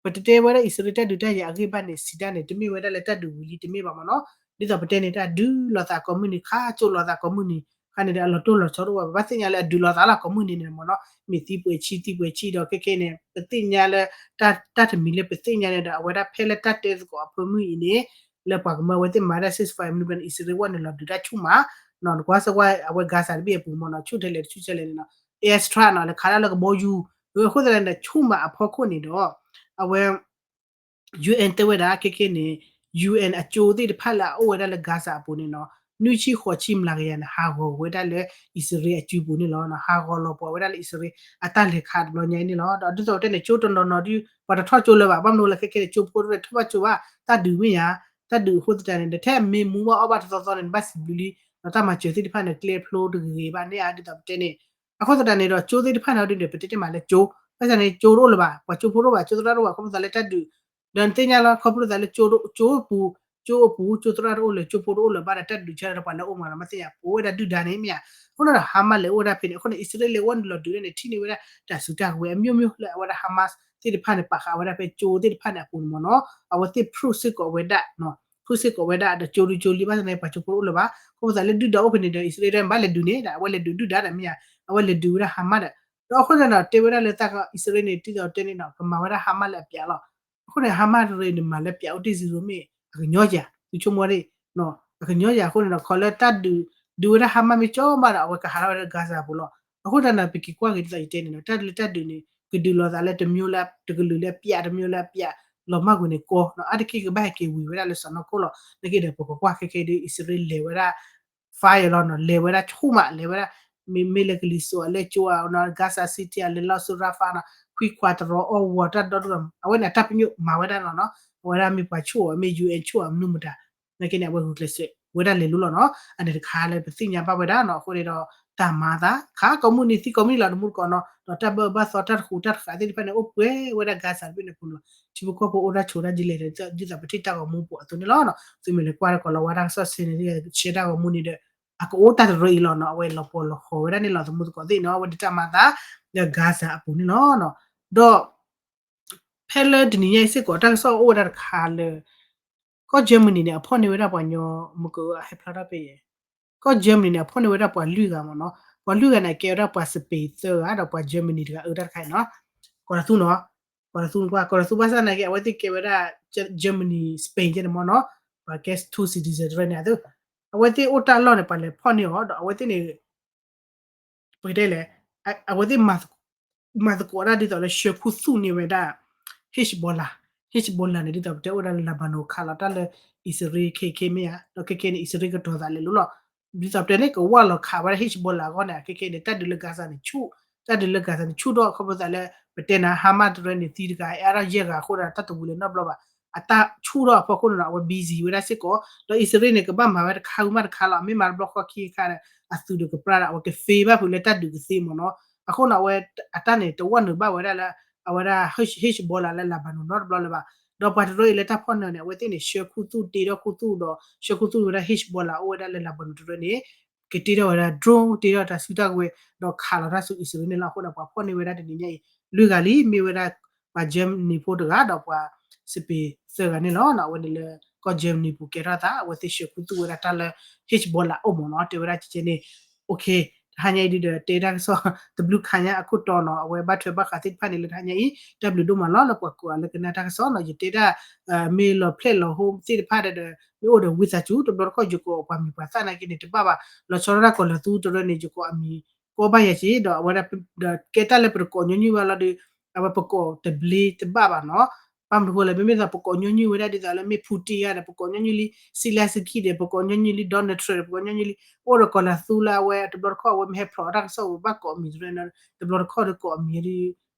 ပတတဲဝဲဒၣ်အံၣ်စရ့လးတၢ်ဒုးတၢ်ယၤအဂ့ၢ်ဘၣ်န့ၣ် စံးတၢ်န့ၣ် တမ့ၢ်ဝဲဒၣ်လၢတၢ်ဒုးဝံၤလံတမ့ၢ်ဘၣ်မ့ၢ်နီၤ ဒ်သိးပတဲန့ၣ် တၢ်ဒုးလိာ်သးကိးမုၢ်နံၤ ခးကၠိလိာ်သးကိးမုၢ်နံၤ ခါန့ၣ်ဒီးအလီၤတိၢ်လီၤဆီတအိၣ်ဘၣ် ပဘၣ်သ့ၣ်ညါလၢအဒုးလိာ်သးလီၤကိးမုၢ်နံၤန့ၣ်မ့ၢ်နီၤ မ့ၢ်သံပှဲၤဆံသံပှဲၤဆံဒီးခဲခဲန့ၣ် ပသ့ၣ်ညါလၢ တၢ်တမံၤလၢပသ့ၣ်ညါန့ၣ်ဒီး အဝဲဒၣ်ဖဲလၢတၢ်တဲသကိးအဖၢမုၢ်အံၤန့ၣ် လၢပှၤကမၢဝဲသ့ၣ်မၤဝဲဒၣ် ceasefire မနုၤဘၣ်န့ၣ် အံၣ်စရ့လးဝဲန့ၣ် လီၤဒုးတၢ်ဆူၣ်မး နကွၢ်စ့ၢ်ကီး အဝဲ Gaza တဘ့ၣ်အပူၤမ့ၢ်နီၤ ဆူၣ်ထဲလဲၣ်တဆူၣ်ထဲလဲၣ်န့ၣ်နီၤ airstrike နီၤ လၢခးဒၣ်လၢကဘီယူၤ အဃိသတးန့ၣ်ဒီး ဆူၣ်မးအဖီခိၣ်န့ၣ်ဒီး အဝဲ UN တဲဝဲဒၣ်ခဲခဲန့ၣ် UN အကၠိသ့ၣ်တဖၣ်လၢအအိၣ်ဝဲဒၣ်လၢ Gaza အပူၤန့ၣ်နီၤ နွံဆံဃိးဆံမျးကယၤန့ၣ် ဟးဂီၤဝဲဒၣ်လၢ အံၣ်စရ့လးအစုပူၤန့ၣ်လီၤ. ဟးဂီၤလီၤပှၤဝဲဒၣ်လၢအံၣ်စရ့လးအတၢ်လဲၤခးတဘျီညါအံၤန့ၣ်လီၤ. ဒီးဒ်သိးပတဲန့ၣ် ကၠိတနီၤနီၤဒီး ပှၤတထီၣ်ကၠိလၢၤဘၣ် ဘၣ်မနုၤလၢခဲခဲန့ၣ် ကၠိဖိတဖၣ်ထီၣ်ဘၣ်ကၠိဘၣ် တၢ်ဒုးမ့ၢ်ယၤ တၢ်ဒုးအဃိသတးန့ၣ် ဒီးထဲမ့ၢ်မူဘၣ်အီၣ်ဘၣ်တသီသီန့ၣ် နဘၣ်စံးဘျုးလံ ဒီးတၢ်မၤစၢၤသ့ၣ်တဖၣ်န့ၣ် ကျဲဖျိတဂ့ၤဂ့ၤဘၣ်န့ၣ်ဧါ ဒ်သိးပတဲန့ၣ် အဃိသတးန့ၣ်ဒီး ကၠိသ့ၣ်တဖၣ်န့ၣ်ဒီး ပတဲတ့ၢ်မးလၢကၠိ ဘၣ်ဆၣ်န့ၣ် ကၠိတအိၣ်လၢၤဘၣ် ပှၤကၠိဖိတအိၣ်ဘၣ် ကၠိသရၣ်တအိၣ်ဘၣ် ခီဖျိသးလၢတၢ်ဒုး ဒီးနသ့ၣ်ညါလီၤ ခီဖျိသးလၢကၠိ ကၠိအပူၤ ကၠိအပူၤ ကၠိသရၣ်တအိၣ်လၢၤ ကၠိဖိတအိၣ်လၢၤဘၣ်ဒီး တၢ်ဒုးဆါဒီးပှၤလၢအအိၣ်မးဒီး မ့ၢ်သ့ၣ်ညါ ပဝဲဒၣ်ဒုၣ်ဒါန့ၣ်မ့ၢ်ဧါ အဃိန့ၣ်ဒီး Hamas လဲၤအိၣ်ဝဲဒၣ်ဖဲန့ၣ် အဃိန့ၣ် အံၣ်စရ့လးလဲၤဝဲန့ၣ်လီၤဒုးန့ၣ် ထံၣ်န့ၢ်ဝဲဒၣ် တၢ်စုတၢ်ကဝဲၤအမျိုးမျိုးလၢအဝဲဒၣ် Hamas သ့ၣ်တဖၣ်န့ၣ် ပာ်ဃာ်ဝဲဒၣ်ဖဲကၠိသ့ၣ်တဖၣ်န့ၣ်အပူၤန့ၣ်မ့ၢ်နီၤ အဝဲသ့ၣ် proof စ့ၢ်ကီးဝဲဒၣ် proof စ့ၢ်ကီးဝဲဒၣ်ဒီးကၠိဒုကၠိလံ ဘၣ်ဆၣ်န့ၣ် ပှၤကၠိဖိတအိၣ်လၢၤဘၣ် ခီဖျိသးလၢဒုၣ်ဒါအိၣ်ဖဲန့ၣ်ဒီး အံၣ်စရ့လးမ့ၢ်ဘၣ်လဲၤဒုးန့ၣ်ဒီး အဝဲလဲၤဒုးဒုၣ်ဒါဒီးမ့ၢ်ဧါ အဝဲလဲၤဒုးဝဲဒၣ် Hamas ဒီး ဒီးအဃိန့ၣ်ဒီး တဲဝဲဒၣ်လၢတၢ်ကီ အံၣ်စရ့လးန့ၣ် ဒ်သိးတဲန့ၣ်ဒီး ကမၤဝဲဒၣ် Hamas လၢအပျးလီၤ. အဃိန့ၣ် Hamas တရ့န့ၣ် မၤလၢပျးအိၣ်တ့ၢ် zero မ့ၢ် အကညီယၤ သုဆိကမိၣ်ဒၣ် အကညီယၤအဃိန့ၣ်ဒီး ခီလၢတၢ်ဒုး ဒုးဝဲဒၣ် Hamas မ့ၢ်ကၠီမးဒီး အဝဲကဟးထီၣ်ဝဲဒၣ် Gaza ပူၤလီၤ. အဃိသတးန့ၣ် ပက့ၤကွၢ်က့ၤဒ်သိးယတဲန့ၣ်ဒီး တၢ်လၢတၢ်ဒုးန့ၣ် ကဒုးလိာ်သးလၢတမျိုးလၢ တကလုာ်လၢအပျး တမျိုးလၢအပျး လီၤမၢ်ကွံာ်န့ၣ်ကီ အါတက့ၢ်ကဘၣ်ဟဲက့ၤဝံၤဝဲဒၣ်လၢစီၢ်နီၤခိၣ်လီၤ. နာ်က့ဒီးပကကွၢ်ခဲခဲဒ် အံၣ်စရ့လးလဲၤဝဲဒၣ် fire လီၤနီၤ လဲၤဝဲဒၣ်ဆူၣ်မး လဲၤဝဲဒၣ် မ့မ့ၢ်လၢကလံၤစိးအလဲကၠိဧါနီၤ Gaza City ဧါ လဲၤလီၤဆူ Rafah နီၤ ခွံခွါတရီအီၣ်ဝီၤတၢ်ဒီဒူၣ် အဝဲန့ၣ်အတၢ်ပညိၣ်မၤဝဲဒၣ်လီၤနီၤ အဝဲဒၣ်မ့ၢ်ပှၤဆူၣ်အီၤ မ့ၢ် UN ဆူၣ်အီၤမနုၤမတၤ နာ်က့န့ၣ် အဝဲဂုာ်ကျဲးစၢးဝဲဒၣ်လဲၤလိၤလီၤနီၤ အန့ၣ်တခါလၢပသ့ၣ်ညါဘၣ်ဝဲဒၣ်နီၤ အဃိန့ၣ်ဒီး တၢ်မၤအသး ခးကိးမုၢ်နံၤသံကိးမုၢ်နံၤလီၤ တမူတကိးနီၤ ဒီးတၢ်ဘၣ်အၢဘၣ်သီတၢ်တဃူးတၢ်တဃာ်သ့ၣ်တဖၣ်န့ၣ် အိၣ်ပှဲၤဝဲဒၣ် Gaza တဘ့ၣ်န့ၣ်ပူၤလီၤ ထံဖိကီၢ်ဖိအိၣ်ဒၣ်ဆိးဒၣ်ဒ်လဲၣ် ဒ်သိးပထံၣ်တၢ်ဂီၤမူပူၤအသိးန့ၣ်လီၤနီၤ သုမ့ၢ်လဲၤကွၢ်ဒီး ကီၤလၤဝါတၢ်ကစီၣ်ဆဲန့ၣ် share တၢ်ဂီၤမူန့ၣ်ဒီး အကအိၣ်တၢ်တရၢအံၤလီၤနီၤ အဝဲလီၤပှီၢ်လီၤဃီၤဝဲဒၣ်န့ၣ်လီၤ သမူသကိးသ့ၣ်နီၤ အဝဲဒၣ်တၢ်မၤအသး ဒီး Gaza အပူၤန့ၣ်လီၤနီၤ ဒီး ဖဲလၢတနံၤညါအံၤစ့ၢ်ကီး တၢ်ကစီၣ်အိၣ်ဝဲဒၣ်တခါလၢ ကီၢ် Germany န့ၣ် အဖီၣ်န့ၢ်ဝဲဒၣ်ပှၤညီ မုၢ်ကဟဲဖျါထီၣ်ဖဲယဲၢ် ကီၢ် Germany န့ၣ် အဖီၣ်န့ၢ်ဝဲဒၣ်ပှၤလွံၢ်ဂၤမ့ၢ်နီၤ ပှၤလွံၢ်ဂၤန့ၣ် ကဲဝဲဒၣ်ပှၤ Spain သၢဂၤ ဒီးပှၤ Germany တဂၤ အၢတၢ်တခါအံၤနီၤ. ကီၤလၤသူနီၤ, ကီၤလၤသူကွၢ် ကီၤလၤသူဘၣ်ဆၣ်နာ်က့ အဝဲသ့ၣ်ကဲဝဲဒၣ် Germany Spain ကဲန့ၣ်မ့ၢ်နီၤ, ပှၤကဲ two citizen တရၢန့ၣ် အဝဲသ့ၣ်အိၣ်တၢ်လီၢ်န့ၣ် ပှၤလဲၤဖီၣ်န့ၢ်အီၤ ဒီးအဝဲသ့ၣ်န့ၣ် ပကတဲလဲၣ်, အဝဲသ့ၣ် မၤသကိးတၢ်ဒ်သိးလၢဆှၢခူသူၣ်န့ၢ်ဝဲဒၣ် Hezbollah, Hezbollah န့ၣ် ဒ်သိးပတဲအိၣ်ဒၣ်လၢ Lebanon ခးလီၤတၢ်လၢ အံၣ်စရ့လး ခဲခဲမ့ၢ်ဧါ, ဒီးခဲခဲန့ၣ် အံၣ်စရ့လးကတီၤသးလဲၤလိၤလီၤ. ဒ်သိးပတဲန့ၣ် ကဝၢ်လီၤခးဝဲဒၣ် Hezbollah အဂီၢ်န့ၣ် ခဲခဲန့ၣ် တၢ်ဒုးလၢ Gaza န့ၣ်ဆူၣ်, တၢ်ဒုးလၢ Gaza န့ၣ်ဆူၣ်ထီၣ်ခီဖျိသးလၢ ပတဲနၤ Hamas တရၢန့ၣ် သံတဂၤ အဲၣ်ဒိးယဲၢ်ဂၤအဃိဒီး တၢ်တဝံၤလၢၤနီတဘျီဘၣ်. အတၢ်ဆူၣ်ထီၣ်အဖီခိၣ်န့ၣ်နီၤ အဝဲ busy ဝဲဒၣ်စ့ၢ်ကီး, ဒီးအံၣ်စရ့လးန့ၣ် ကဘၣ်မၤဝဲတခါဝံၤမးတခါလီၤ, အမ့ၢ်မၤတဘျီဃီခံခါဒီး အသုးဒီးကပြၢဒီး အဝဲကသ့ဘၣ်ဖုးလၢတၢ်ဒုးကသ့မ့ၢ်နီၤ. အဃိန့ၣ် အဝဲအတၢ်န့ၣ် တဝၢ်နုာ်ဘၣ်ဝဲဒၣ်လၢ အဝဲဒၣ် Hezbollah လၢ Lebanon နီတဘျီလၢၤဘၣ်. ဒီးပှၤတရၢအံၤလၢတၢ်ဖီၣ်န့ၢ်န့ၣ် အဝဲသ့ၣ်န့ၣ် ဆှၢခူသူၣ်တ့ထီၣ်ခူသူၣ်ဒီး ဆှၢခူသူၣ်ဝဲဒၣ် Hezbollah အိၣ်ဝဲဒၣ်လၢ Lebanon တရၢန့ၣ် ကတ့ထီၣ်ဝဲဒၣ် drone တ့ထီၣ်တၢ်စုတၢ်ကဝဲၤ ဒီးခးလီၤတၢ်ဆူအံၣ်စရ့လးန့ၣ်လီၤ. အဃိန့ၣ် ပှၤဖီၣ်န့ၢ်ဝဲဒၣ်တနံၤညါအံၤ လွံၢ်ဂၤလံ, မ့ၢ်ဝဲဒၣ်ပှၤ Germany ဖိတဂၤ ဒီးပှၤ Spain သၢဂၤန့ၣ်လီၤ. အဝဲန့ၣ်လၢကီၢ် Germany ပူၤကဲထီၣ်သး အဝဲသ့ၣ်ဆှၢခူသူၣ်ဝဲဒၣ်တၢ်လၢ Hezbollah အိၣ်မ့ၢ်နီၤ တဲဝဲဒၣ်ကဲကဲန့ၣ်. တဟါညါအံၤဒုဒီး တဲတၢ်ကစီၣ်တဘျုးခါညါအခိၣ်တီနီၤ အဝဲဘၣ်ထွဲဘၣ်ဃးသ့ၣ်တဖၣ်န့ၣ်လၢတဟါညါအံၤ တၢ်ဘျုးဒိၣ်မးလီၤ လၢပှၤကိးဂၤလၢကနၣ်တၢ်ကစီၣ်နီၤ ယတဲဒၣ် မ့ၢ်လီၤဖျဲၣ်လီၤဟိသ့ၣ်တဖၣ်ဒီး မ့ၢ်အိၣ်ဒီးဝံသးစူၤ တဘျီတခီၣ်ယကိးပှၤမံၤပှၤသၣ်နာ်က့န့ၣ် တဘၣ်ဘၣ် လီၤဆီဒၣ်တၢ်ကီၤလၤသူတရၢန့ၣ် ယကိးအမံၤ ကိးဘၣ်ယၤက့ၤ ဒီးအဝဲဒၣ် ဒီးကဲတၢ်လၢပတကိးညီနုၢ်ဘၣ်လီၤဒီး အဝဲပကိးတဘျ့တဘၣ်ဘၣ်နီၤ. ဘၣ်မနုၤဃိလဲၣ် မ့မ့ၢ်သိးပကိးညီနုၢ်ဝဲဒၣ်ဒ်သိးလၢမ့ၢ် Putin ဧါဒီး ပကိးညီနုၢ်လံ Zelenskyy ဒီး ပကိးညီနုၢ်လံ Donald Trump ဒီး ပကိးညီနုၢ်လံ အိၣ်ဒီးကီၤလၤသူလၢအဝဲတဘျီတခီၣ်အဝဲမ့ၢ်ဟဲဖျိးတၢ်ကစီၣ်ဝဲဘၣ်ကိးအမံၤတရၢ တဘျီတခီၣ်ဒီးကိးအမံၤ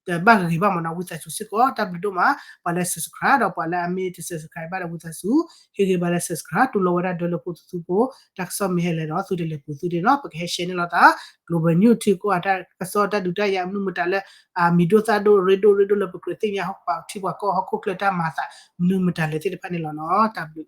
တဘၣ်ဂ့ၤဘၣ်မ့ၢ်နီၤ ဝံသးစူၤစ့ၢ်ကီး တၢ်ဘျုးဒိၣ်မး ပှၤလၢ subscribe ဒီးပှၤလၢအမ့ၢ်တ subscribe ဘၣ်ဒီးဝံသးစူၤ ဟ့ၣ်ဂ့ၤဘၣ်လၢ subscribe တူၢ်လိာ်ဝဲဒၣ်ဒၢလၢဖိသုသုဖိ တၢ်ကစီၣ်မ့ၢ်ဟဲလဲၣ်ဒီး သုတလဲၤပူၤသုဒ့နီၤ ပကဟဲ share န့ၢ်လိာ်သး Global News ထံကိးဂၤတၢ်ကစီၣ်တၢ်ဒုးတၢ်ယၤမနုၤမတၤလၢ အမံၤဒိၣ်သၣ်ဒိၣ်ရ့ဒိၣ်ရ့ဒိၣ်လၢပကြၢးသ့ၣ်ညါဟီၣ်ပှၤထံပှၤကီၢ်ဟီၣ်ခိၣ်ချၢတၢ်မၤသး မနုၤမတၤလဲၣ်သ့ၣ်တဖၣ်န့ၣ်လီၤနီၤ တၢ်ဘျုး